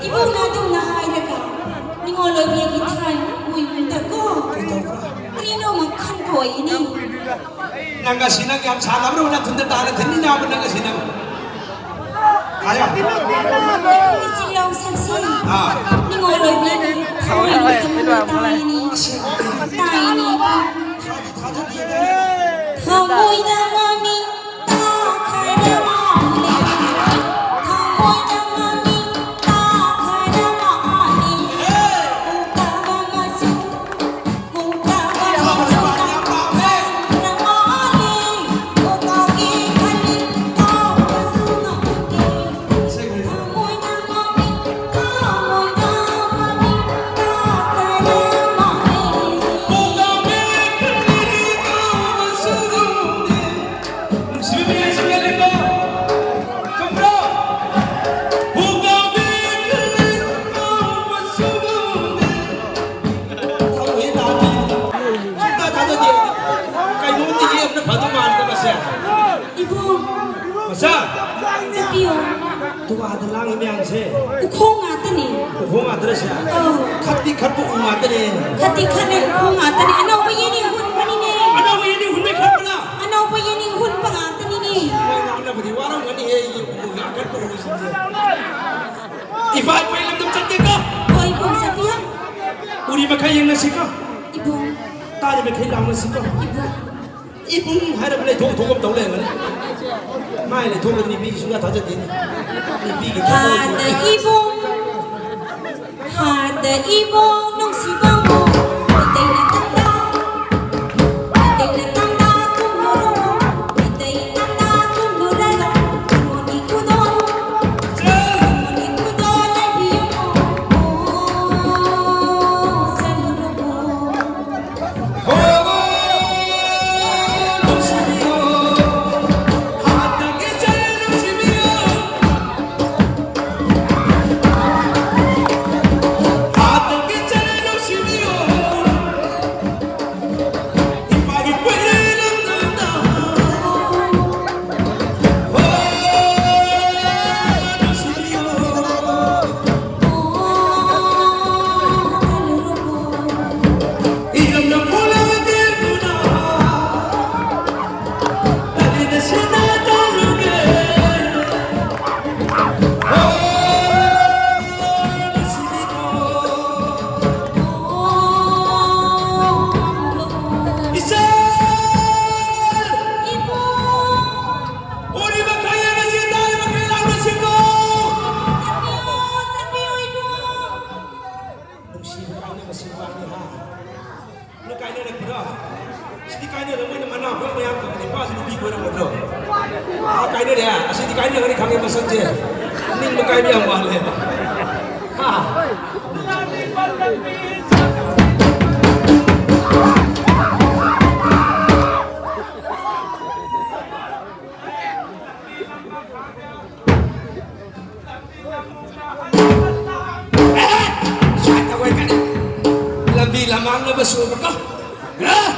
ꯏꯕꯨꯡꯅ ꯑꯗꯨꯝꯅ ꯍꯥꯏꯔꯒ ꯅꯤꯉꯣꯜ ꯑꯣꯏꯕꯤꯒꯤ ꯊꯥꯏ ꯃꯣꯏ ꯃꯨꯟꯗꯀꯣ ꯀꯩꯅꯣꯃ ꯈꯟꯊꯣꯛꯏꯅꯤ꯫ ꯅꯪ ꯉꯁꯤ ꯅꯪ ꯌꯥꯝ ꯁꯥꯟꯅꯕ꯭ꯔꯣ? ꯅꯊꯨꯟꯗ ꯇꯥꯅ ꯊꯤꯟꯅꯤꯡꯉꯕ ꯅꯪ ꯉꯁꯤ ꯅꯪ? ꯍꯥꯏꯌꯣ꯫ ꯏꯕꯨꯡ ꯏꯆꯦ ꯌꯥꯎꯁꯪꯁꯦ ꯑꯥ꯫ ꯅꯤꯉꯣꯜ ꯑꯣꯏꯕꯤꯒꯤ ꯊꯥꯏꯅ ꯇꯥꯏꯅꯤ꯫ ꯇꯥꯏꯅꯤ꯫ ꯊꯃꯣꯏꯅ ꯃꯃꯤ ꯇꯥꯈꯔ ꯃꯥꯜꯂꯦ꯫ ꯊꯃꯣꯏꯅ ꯃꯃꯤ ꯇꯥꯈꯔ ꯃꯥꯜꯂꯦ꯫ ꯎꯇꯕ ꯃꯆꯨ ꯁꯨꯡꯊꯥ ꯊꯥꯖꯗꯦ꯫ ꯀꯩꯅꯣꯝꯗꯤ ꯌꯦꯛꯄꯅ ꯐꯗꯧ ꯃꯥꯟꯗꯕꯁꯦ꯫ ꯏꯕꯨꯡ꯫ ꯃꯆꯥ꯫ ꯆꯠꯄꯤꯌꯣ꯫ ꯗꯨꯀꯥꯟꯗ ꯂꯥꯡꯉꯤ ꯃꯌꯥꯝꯁꯦ꯫ ꯎꯈꯣꯡ ꯉꯥꯛꯇꯅꯦ꯫ ꯎꯈꯣꯡ ꯉꯥꯛꯇꯅꯦ ꯁꯦ꯫ ꯑꯧ꯫ ꯈꯠꯇꯤ ꯈꯠꯄ ꯎ ꯉꯥꯛꯇꯅꯦ꯫ ꯈꯠꯇꯤ ꯈꯠꯂꯦ ꯎꯈꯣꯡ ꯉꯥꯛꯇꯅꯦ꯫ ꯑꯅꯧꯕ ꯌꯦꯅꯤꯡ ꯍꯨꯟꯕꯅꯤꯅꯦ꯫ ꯑꯅꯧꯕ ꯌꯦꯅꯤꯡ ꯍꯨꯟꯕꯩ ꯈꯠꯄ꯭ꯔꯥ? ꯑꯅꯧꯕ ꯌꯦꯅꯤꯡ ꯍꯨꯟꯕ ꯉꯥꯛꯇꯅꯤꯅꯦ꯫ ꯃꯣꯏ ꯉꯥꯡꯅꯕꯗꯤ ꯋꯥꯔꯝꯒꯅꯤꯍꯦ, ꯑꯩꯒꯤ ꯎ ꯑꯀꯠꯄ ꯎꯁꯤꯡꯁꯦ꯫ ꯏꯄꯥ ꯏꯄꯨꯒꯤ ꯂꯝꯗꯝ ꯆꯠꯀꯦꯀꯣ꯫ ꯍꯣꯏ, ꯏꯕꯨꯡ ꯆꯠꯄꯤꯌꯣ꯫ ꯎꯔꯤ ꯃꯈꯩ ꯌꯦꯡꯅꯁꯤꯀꯣ꯫ ꯏꯕꯨꯡ꯫ ꯇꯥꯔꯤ ꯃꯈꯩ ꯂꯥꯎꯅꯁꯤꯀꯣ꯫ ꯏꯕꯨꯡ꯫ ꯏꯕꯨꯡ ꯍꯥꯏꯔꯒ ꯂꯩꯊꯣꯛ ꯊꯣꯛꯐꯝ ꯇꯧ ꯂꯩꯔꯝꯒꯅꯤ꯫ ꯃꯥꯏ ꯂꯩꯊꯣꯛꯂꯗꯤ ꯅꯨꯄꯤꯒꯤ ꯁꯨꯡꯌꯥ ꯊꯥꯖꯗꯦ꯫ ꯅꯨꯄꯤꯒꯤ ꯊꯃꯣꯏꯗꯤ ꯍꯥꯟꯅ ꯏꯕꯨꯡ, ꯍꯥꯟꯅ ꯏꯕꯨꯡ ꯅꯨꯡꯁꯤꯕꯕꯨ ꯃꯩꯇꯩꯅ ꯇꯝꯕ, ꯃꯩꯇꯩꯅ ꯇꯝꯕ ꯀꯨꯝꯃꯨꯔꯣ, ꯃꯩꯇꯩ ꯇꯝꯕ ꯀꯨꯝꯃꯨꯔꯣ, ꯏꯃꯣꯟꯒꯤ ꯈꯨꯗꯣꯜ, ꯏꯃꯣꯟꯒꯤ ꯈꯨꯗꯣꯜ ꯂꯩꯕꯤꯌꯨ꯫ ꯍꯣ, ꯅꯨꯡꯁꯤꯕꯤꯌꯣ, ꯍꯥꯟꯅꯒꯤ ꯆꯩ ꯅꯨꯡꯁꯤꯕꯤꯌꯣ꯫ ꯁꯛꯁꯦ ꯅꯤꯡꯕ ꯀꯥꯏꯕ ꯌꯥꯝ ꯋꯥꯠꯂꯦꯕ꯫ ꯍꯥ? ꯑꯦ! ꯁ꯭ꯋꯥꯏ ꯇꯧꯋꯦ ꯀꯥꯏꯅ ꯂꯝꯕꯤ ꯂꯝꯃꯥꯡꯅꯕ ꯁꯨꯕꯀꯣ꯫ ꯑꯦ!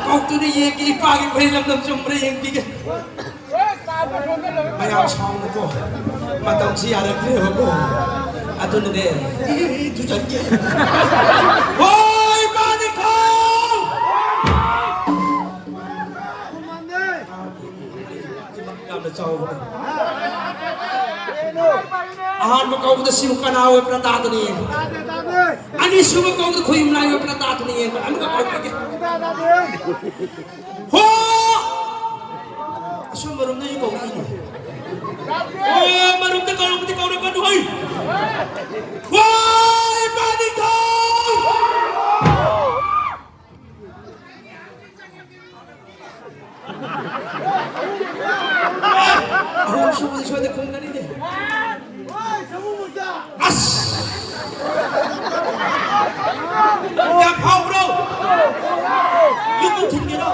ꯀꯧꯇꯨꯅ ꯌꯦꯡꯒꯦ, ꯏꯄꯥꯒꯤ ꯐꯩ ꯂꯝꯗꯝ ꯆꯨꯝꯕ꯭ꯔꯥ ꯌꯦꯡꯕꯤꯒꯦ꯫ ꯃꯌꯥꯝ ꯁꯥꯎꯅꯨꯀꯣ꯫ ꯃꯇꯝꯁꯤ ꯌꯥꯔꯛꯇ꯭ꯔꯦꯕꯀꯣ꯫ ꯑꯗꯨꯅꯅꯦ꯫ ꯇꯨꯆꯟꯒꯦ꯫ ꯍꯣꯏ, ꯃꯥꯅꯤ ꯈꯣ! ꯌꯥꯝꯅ ꯆꯥꯎꯕꯅꯦ꯫ ꯑꯍꯥꯟꯕ ꯀꯧꯕꯗ ꯁꯤꯕꯨ ꯀꯅꯥ ꯑꯣꯏꯕ꯭ꯔꯥ ꯇꯥꯗꯅ ꯌꯦꯡꯕ꯫ ꯑꯅꯤꯁꯨꯕ ꯀꯧꯕꯗ ꯈꯣꯏꯌꯨꯝ ꯂꯥꯏ ꯑꯣꯏꯕ꯭ꯔꯥ ꯇꯥꯗꯅ ꯌꯦꯡꯕ꯫ ꯑꯃꯨꯛꯀ ꯀꯧꯔꯒꯦ꯫ ꯍꯣ! ꯑꯁꯣꯝ ꯃꯔꯨꯝꯗꯩꯁꯨ ꯀꯧꯔꯛꯏꯅꯦ꯫ ꯍꯣ! ꯃꯔꯨꯝꯗ ꯀꯧꯔꯛꯄꯗꯤ ꯀꯧꯔꯛꯀꯅꯨ ꯍꯩ! ꯍꯣ! ꯏꯕꯥꯅꯤ ꯊꯧ! ꯑꯍꯨꯝ ꯁꯨꯕꯗꯤ ꯁꯣꯏꯗ ꯈꯨꯝꯒꯅꯤꯅꯦ꯫ ꯑꯁ! ꯌꯥꯝ ꯐꯥꯎꯕ꯭ꯔꯣ? ꯌꯨꯝꯗ ꯊꯤꯟꯒꯦꯔꯣ?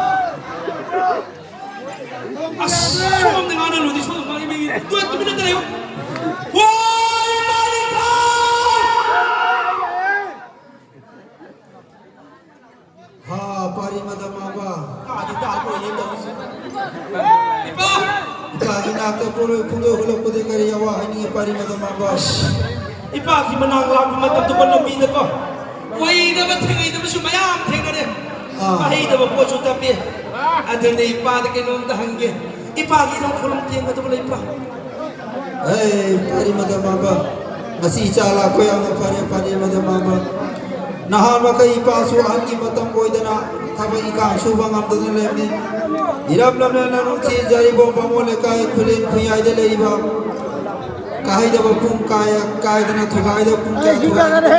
ꯑꯁ! ꯁꯣꯝꯗ ꯉꯥꯡꯅ ꯂꯨꯗꯤ ꯁꯣꯝꯗ ꯉꯥꯡꯅ ꯃꯤ ꯇꯨ ꯇꯨꯃꯤꯟꯅ ꯂꯩꯌꯨ꯫ ꯍꯣꯏ, ꯃꯥꯅꯤ ꯊꯥꯎ! ꯍꯥ, ꯄꯥꯔꯤ ꯃꯗ ꯃꯥꯕ꯫ ꯇꯥꯗꯤ ꯇꯥꯕ ꯑꯣꯏꯅ ꯇꯧꯔꯤꯁꯦ꯫ ꯏꯄꯥ! ꯏꯄꯥꯒꯤ ꯅꯥꯛꯇ ꯄꯣꯔꯣꯏ ꯈꯣꯡꯗꯣꯏ ꯍꯨꯜꯂꯛꯄꯗꯤ ꯀꯔꯤ ꯑꯋꯥ ꯍꯥꯏꯅꯤꯡꯉꯤ ꯄꯥꯔꯤ ꯃꯗ ꯃꯥꯕ? ꯏꯄꯥꯒꯤ ꯃꯅꯥꯛ ꯂꯥꯛꯄ ꯃꯇꯝꯗꯀꯣ ꯂꯝꯕꯤꯗꯀꯣ ꯑꯣꯏꯗꯕ ꯊꯦꯡꯉꯩꯗꯕꯁꯨ ꯃꯌꯥꯝ ꯊꯦꯡꯅꯔꯦ꯫ ꯑꯥ꯫ ꯃꯍꯩꯗꯕ ꯄꯣꯠꯁꯨ ꯇꯞꯄꯤ꯫ ꯑꯗꯨꯅ ꯏꯄꯥꯗ ꯀꯩꯅꯣꯝꯇ ꯍꯪꯒꯦ꯫ ꯏꯄꯥꯒꯤ ꯅꯪ ꯈꯨꯔꯨꯝ ꯊꯦꯡꯕꯗꯨꯕꯨ ꯂꯩꯕ꯭ꯔꯥ? ꯑꯦ, ꯄꯥꯔꯤ ꯃꯗ ꯃꯥꯕ꯫ ꯉꯁꯤ ꯏꯆꯥ ꯂꯥꯛꯄ ꯌꯥꯝꯅ ꯐꯔꯦ, ꯄꯥꯔꯤ ꯃꯗ ꯃꯥꯕ꯫ ꯅꯍꯥꯟ ꯃꯈꯩ ꯏꯄꯥꯁꯨ ꯑꯍꯟꯒꯤ ꯃꯇꯝ ꯑꯣꯏꯗꯅ ꯊꯕꯛ ꯏꯪꯈꯥꯡ ꯁꯨꯕ ꯉꯝꯗꯅ ꯂꯩꯔꯝꯃꯤ꯫ ꯏꯔꯝ ꯂꯝꯂꯦꯟ ꯅꯨꯡꯁꯤ ꯖꯔꯤꯕꯣꯝ ꯕꯥꯃꯣꯟ ꯂꯩꯀꯥꯏ ꯈꯨꯂꯦꯟ ꯈꯨꯌꯥꯏꯗ ꯂꯩꯔꯤꯕ ꯀꯥꯏꯗꯕ ꯄꯨꯡ ꯀꯥꯏ-, ꯀꯥꯏꯗꯅ ꯊꯨꯒꯥꯏꯗꯕ ꯄꯨꯡ ꯀꯌꯥ ꯊꯨꯒꯥꯏꯗꯅ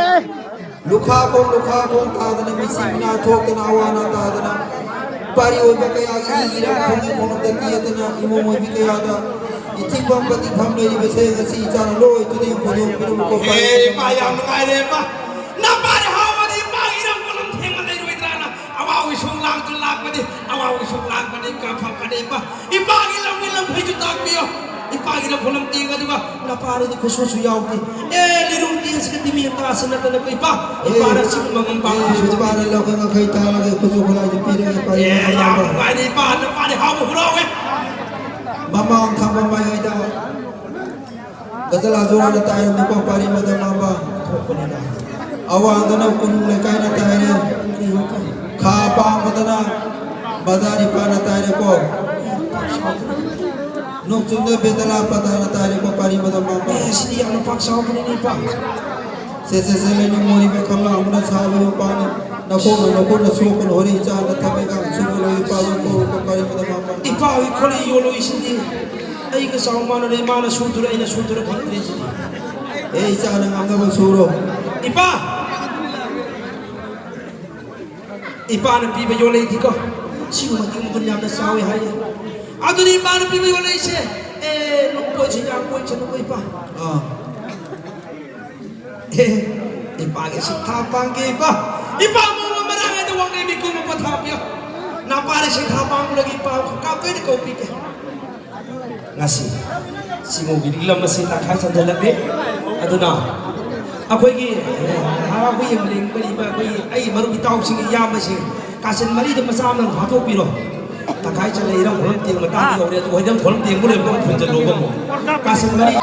ꯂꯨꯈꯥ ꯈꯣꯡ ꯂꯨꯈꯥ ꯈꯣꯡ ꯇꯥꯗꯅ ꯃꯤꯁꯤ ꯃꯤꯅꯥ ꯊꯣꯛꯇꯅ ꯑꯋꯥ ꯑꯅꯥ ꯇꯥꯗꯅ ꯄꯥꯔꯤ ꯑꯣꯏꯕ ꯀꯌꯥꯒꯤ ꯏꯔꯝ ꯈꯣꯡꯒꯤ ꯃꯣꯡꯗ ꯀꯤꯌꯦꯗꯅ ꯏꯃꯣꯝ ꯑꯣꯏꯕꯤ ꯀꯌꯥꯗ ꯏꯊꯤꯡꯐꯝ ꯄꯟꯊꯤꯡꯐꯝ ꯂꯩꯔꯤꯕꯁꯦ ꯉꯁꯤ ꯏꯆꯥꯅ ꯂꯣꯏ ꯇꯨꯅꯦꯝ ꯈꯨꯗꯦꯝ ꯄꯤꯔꯝꯕ ꯀꯣꯄꯥꯏ꯫ ꯑꯦ, ꯏꯄꯥ, ꯌꯥꯝ ꯅꯨꯡꯉꯥꯏꯔꯦ, ꯏꯄꯥ꯫ ꯅꯄꯥꯗꯤ ꯍꯥꯎꯕꯗꯤ ꯏꯄꯥꯒꯤ ꯏꯔꯝ ꯈꯨꯂꯝ ꯊꯦꯡꯅ ꯂꯩꯔꯣꯏꯗ꯭ꯔꯥꯅ ꯑꯋꯥꯕꯒꯤ ꯁꯣꯡ ꯂꯥꯡꯗꯨꯅ ꯂꯥꯛꯄꯗꯤ, ꯑꯋꯥꯕꯒꯤ ꯁꯣꯡ ꯂꯥꯡꯕꯗꯤ ꯀꯥꯐꯝ ꯐꯅꯤ, ꯏꯄꯥ꯫ ꯏꯄꯥꯒꯤ ꯂꯝꯒꯤ ꯂꯝꯐꯩꯁꯨ ꯇꯥꯛꯄꯤꯌꯣ꯫ ꯏꯄꯥꯒꯤ ꯂꯝ ꯈꯨꯂꯝ ꯇꯦꯡ ꯑꯗꯨꯒ ꯅꯄꯥꯗꯤ ꯈꯨꯠꯁꯨꯁꯨ ꯌꯥꯎꯗꯦ꯫ ꯑꯦ, ꯂꯤꯔꯨꯡ ꯇꯦꯡꯁꯤꯒ ꯇꯤꯃꯤ ꯇꯥꯁꯤ ꯅꯠꯇꯅ ꯏꯄꯥ, ꯏꯄꯥꯅ ꯁꯤꯒꯨꯝꯕ ꯉꯝꯄꯥꯡ ꯑꯦ, ꯏꯄꯥꯅ ꯂꯧꯈꯩ ꯉꯥꯈꯩ ꯇꯥꯔꯒ ꯈꯨꯠꯁꯨ ꯈꯨꯠꯂꯥꯏꯁꯨ ꯄꯤꯔꯒ ꯏꯄꯥꯒꯤ ꯑꯦ, ꯌꯥꯝ ꯅꯨꯡꯉꯥꯏꯔꯦ, ꯏꯄꯥ, ꯅꯄꯥꯗꯤ ꯍꯥꯎꯕ ꯍꯨꯔꯥꯎꯋꯦ꯫ ꯃꯃꯥꯡ ꯊꯪꯕ ꯃꯥꯏꯀꯩꯗ ꯒꯖꯂꯥ ꯖꯣꯔꯥꯅ ꯇꯥꯏꯔꯝꯃꯤꯀꯣ, ꯄꯥꯔꯤ ꯃꯗ ꯃꯥꯡꯕ ꯊꯣꯛꯄꯅꯤꯅ꯫ ꯑꯋꯥꯡꯗꯅ ꯀꯣꯅꯨꯡ ꯂꯩꯀꯥꯏꯅ ꯇꯥꯏꯔꯦ, ꯈꯥ ꯄꯥꯡꯕꯗꯅ ꯕꯖꯥꯔꯤꯄꯥꯅ ꯇꯥꯏꯔꯦꯀꯣ, ꯅꯣꯡꯆꯨꯝꯗ ꯕꯦꯇꯂꯥ ꯄꯇꯥꯅ ꯇꯥꯏꯔꯦꯀꯣ, ꯄꯥꯔꯤ ꯃꯗ ꯃꯥꯡꯕ꯫ ꯑꯦ, ꯁꯤꯗꯤ ꯌꯥꯝꯅ ꯄꯥꯛ ꯆꯥꯎꯕꯅꯤꯅꯦ, ꯏꯄꯥ꯫ ꯁꯦ, ꯁꯦ, ꯁꯦ, ꯂꯩꯅꯨꯡ ꯃꯣꯔꯤꯕ ꯈꯝꯂꯥꯡꯕꯅ ꯁꯥꯕ ꯌꯣꯄꯥꯅ ꯅꯈꯣꯡꯅ ꯅꯈꯣꯡꯅ ꯁꯣꯛꯀꯅꯨ, ꯍꯣꯔꯦꯟ ꯏꯆꯥꯅ ꯊꯕꯛ ꯏꯪꯈꯥꯡ ꯁꯨꯕ ꯂꯣꯏ ꯄꯥꯜꯂꯣ, ꯀꯣꯔꯣ ꯀꯣ ꯄꯥꯔꯤ ꯃꯗ ꯃꯥꯡꯕ꯫ ꯏꯄꯥ ꯍꯣꯏ ꯈꯣꯂꯤ ꯌꯣꯜꯂꯨꯏꯁꯤꯗꯤ ꯑꯩꯒ ꯆꯥꯎ ꯃꯥꯟꯅꯔꯦ, ꯃꯥꯅ ꯁꯨꯗꯨꯔ ꯑꯩꯅ ꯁꯨꯗꯨꯔ ꯈꯪꯗ꯭ꯔꯦ ꯁꯤꯗꯤ꯫ ꯑꯦ, ꯏꯆꯥꯅ ꯉꯝꯅꯕ ꯁꯨꯔꯣ꯫ ꯏꯄꯥ! ꯏꯄꯥꯅ ꯄꯤꯕ ꯌꯣꯜꯂꯩꯗꯤꯀꯣ, ꯁꯤꯒꯨꯝꯕ ꯃꯇꯤꯛ ꯃꯒꯨꯟ ꯌꯥꯝꯅ ꯆꯥꯎꯋꯤ ꯍꯥꯏꯌꯦ꯫ ꯑꯗꯨꯅꯤ ꯏꯄꯥꯅ ꯄꯤꯕ ꯌꯣꯜꯂꯩꯁꯦ꯫ ꯑꯦ, ꯂꯨꯄꯣꯏꯁꯦ ꯌꯥꯝ ꯀꯣꯏꯁꯅꯨꯀꯣ ꯏꯄꯥ꯫ ꯑꯥ꯫ ꯑꯦ, ꯏꯄꯥꯒꯤ ꯁꯤꯡꯊꯥ ꯄꯥꯡꯒꯦ ꯏꯄꯥ꯫ ꯏꯄꯥ ꯃꯑꯣꯡ ꯃꯔꯥꯡ ꯍꯥꯏꯗ ꯋꯥꯡꯂꯦꯟ ꯃꯤꯀꯨꯞ ꯑꯃ ꯄꯣꯊꯥꯕꯤꯌꯨ꯫ ꯅꯄꯥꯅ ꯁꯤꯡꯊꯥ ꯄꯥꯡꯕꯗꯒꯤ ꯏꯄꯥ ꯀꯥꯞꯀꯩꯗ ꯀꯧꯕꯤꯒꯦ꯫ ꯉꯁꯤ ꯁꯤꯡꯉꯧꯒꯤ ꯂꯤꯛꯂꯝ ꯑꯁꯤ ꯇꯪꯈꯥꯏ ꯆꯟꯁꯤꯜꯂꯝꯃꯤ꯫ ꯑꯗꯨꯅ ꯑꯩꯈꯣꯏꯒꯤ, ꯑꯦ, ꯍꯔꯥꯎꯕ ꯌꯦꯡꯕ ꯂꯦꯡꯕ ꯑꯩꯈꯣꯏꯒꯤ ꯑꯩ ꯃꯔꯨꯞ ꯏꯇꯥꯎꯁꯤꯡ ꯏꯌꯥꯝꯕꯁꯤꯡ ꯀꯥꯆꯤꯟ ꯃꯔꯤꯗ ꯃꯆꯥ ꯑꯃ ꯐꯥꯊꯣꯛꯄꯤꯔꯣ꯫ ꯇꯪꯈꯥꯏ ꯆꯜꯂꯦ, ꯏꯔꯝ ꯈꯨꯂꯝ ꯇꯦꯡ ꯃꯇꯥꯡꯗ ꯌꯧꯔꯦ, ꯑꯗꯨꯒ ꯏꯔꯝ ꯈꯨꯂꯝ ꯇꯦꯡꯕꯨ ꯂꯩꯕꯗꯣ ꯑꯃꯨꯛ ꯐꯨꯟꯖꯜꯂꯣꯕ ꯑꯃꯨꯛ꯫ ꯀꯥꯁꯟ ꯃꯔꯤ꯫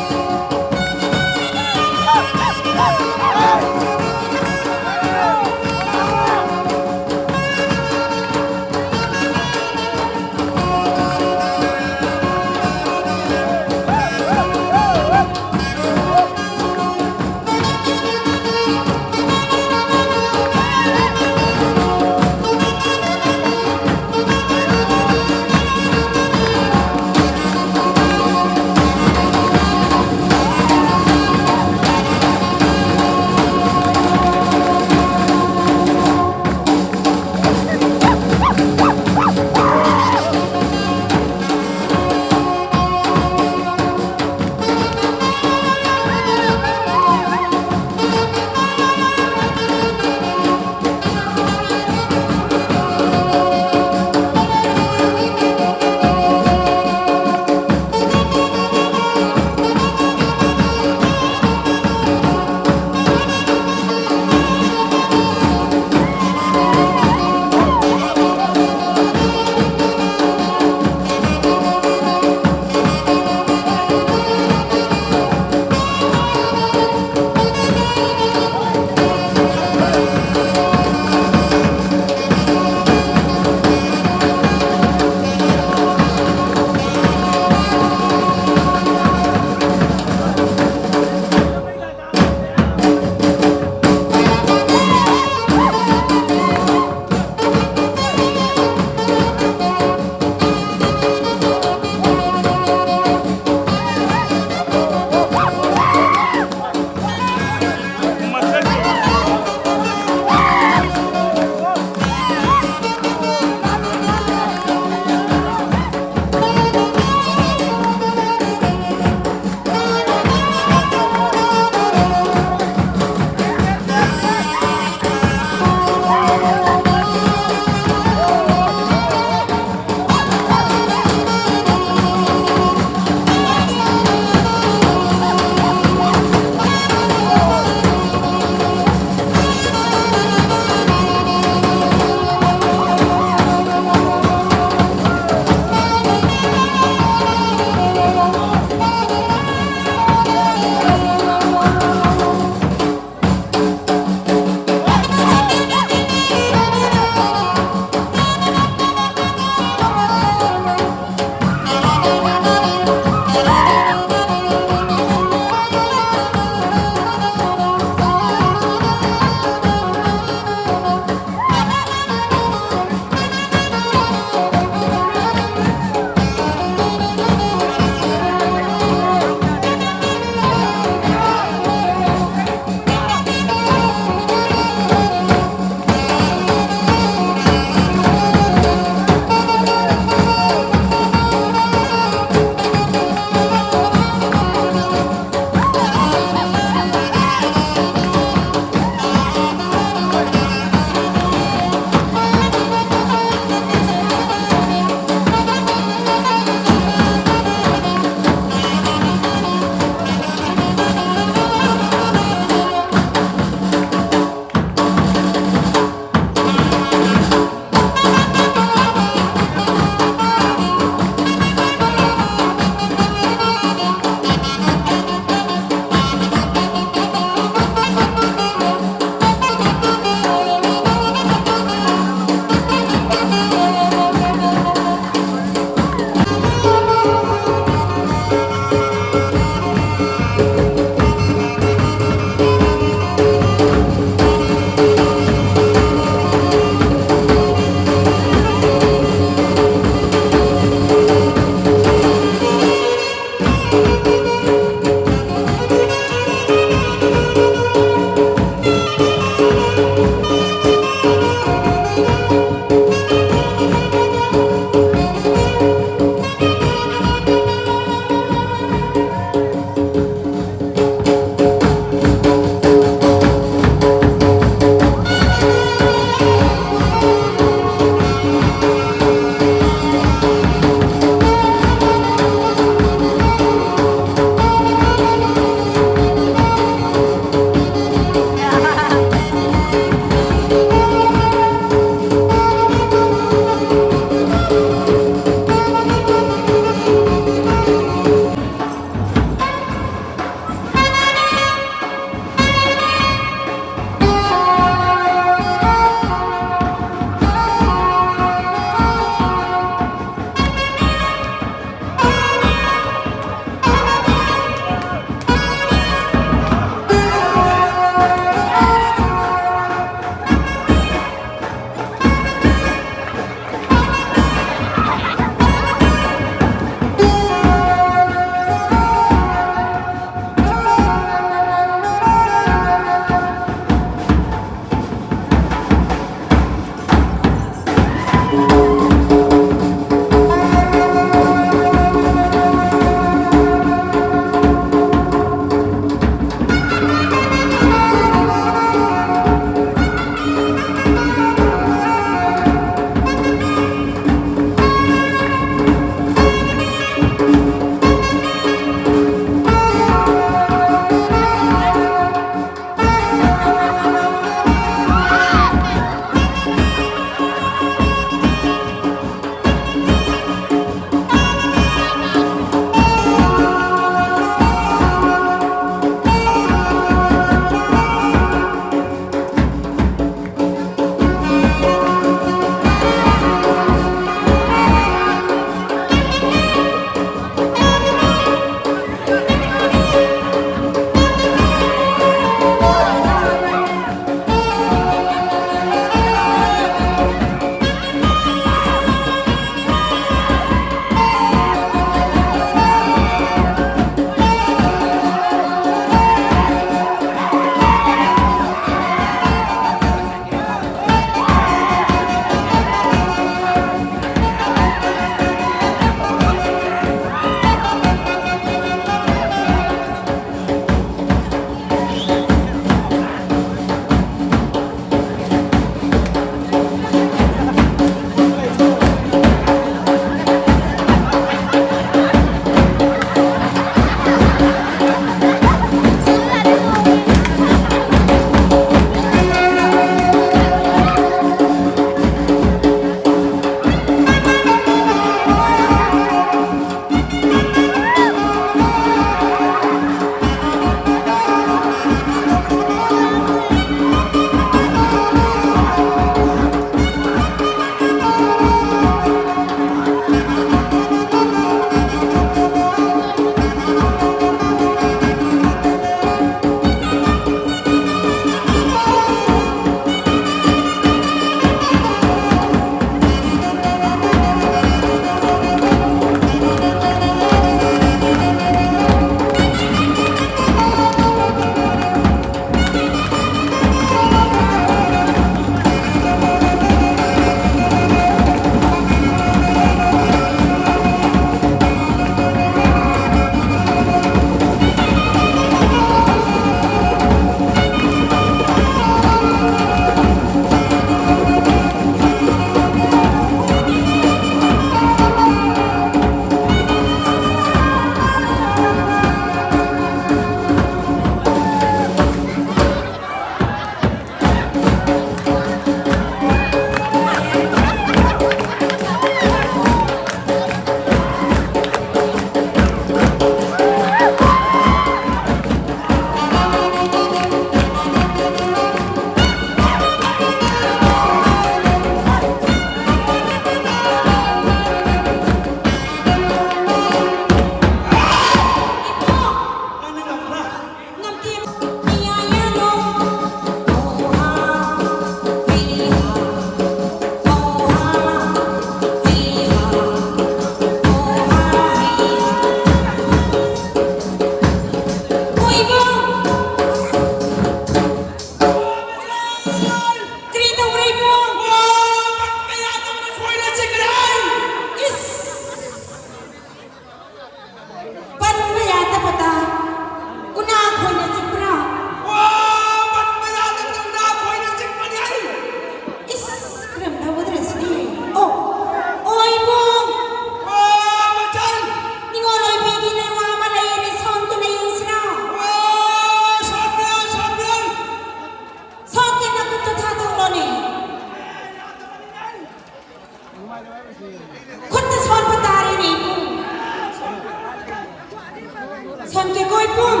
ꯊꯣꯟꯀꯦꯀꯣ ꯏꯕꯨꯡ꯫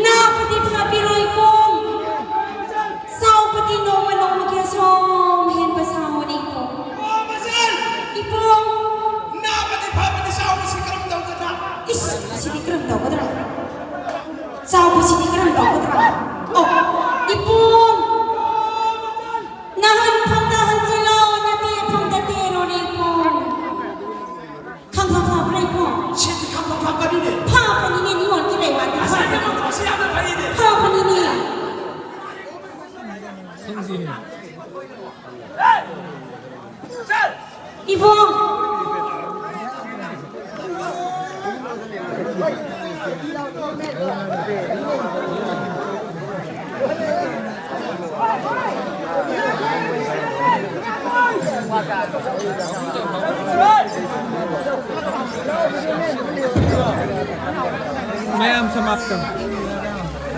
ꯅꯥꯕꯗꯤ ꯐꯕꯤꯔꯣ ꯏꯕꯨꯡ꯫ ꯆꯥꯎꯕꯗꯤ ꯅꯣꯡꯃ ꯅꯣꯡꯃꯒꯤ ꯑꯁꯨꯝ ꯍꯦꯟꯕ ꯁꯥꯎꯕꯅꯤ ꯏꯕꯨꯡ꯫ ꯑꯣ, ꯃꯆꯜ! ꯏꯕꯨꯡ! ꯅꯥꯕꯗꯤ ꯐꯕꯗꯤ ꯆꯥꯎꯕꯁꯤ ꯀꯔꯝ ꯇꯧꯒꯗ꯭ꯔꯥ? ꯏꯁ, ꯑꯁꯤꯗꯤ ꯀꯔꯝ ꯇꯧꯒꯗ꯭ꯔꯥ? ꯆꯥꯎꯕꯁꯤꯗꯤ ꯀꯔꯝ ꯇꯧꯒꯗ꯭ꯔꯥ? ꯑꯣ, ꯏꯕꯨꯡ! ꯅꯍꯥꯟ ꯐꯝꯗ ꯍꯟꯖꯤꯜꯂꯣ, ꯅꯠꯇꯦ ꯐꯝꯗ ꯇꯦꯔꯣꯅꯦ ꯏꯕꯨꯡ꯫ ꯈꯪꯐ ꯐꯕ꯭ꯔꯥ ꯏꯕꯨꯡ? ꯁꯤꯗꯤ ꯈꯪꯐ ꯐꯕꯅꯤꯅꯦ꯫ ꯐꯕꯅꯤꯅꯦ, ꯅꯤꯉꯣꯜꯒꯤ ꯂꯩꯋꯥꯗꯤ ꯉꯁꯥꯏ ꯐꯕꯅꯤ꯫ ꯅꯪ ꯊꯣꯛꯁꯤ ꯌꯥꯝꯅ ꯐꯩꯅꯦ꯫ ꯐꯕꯅꯤꯅꯦ꯫ ꯏꯕꯨꯡ! ꯃꯌꯥꯝ ꯁꯃꯥꯞꯇ꯫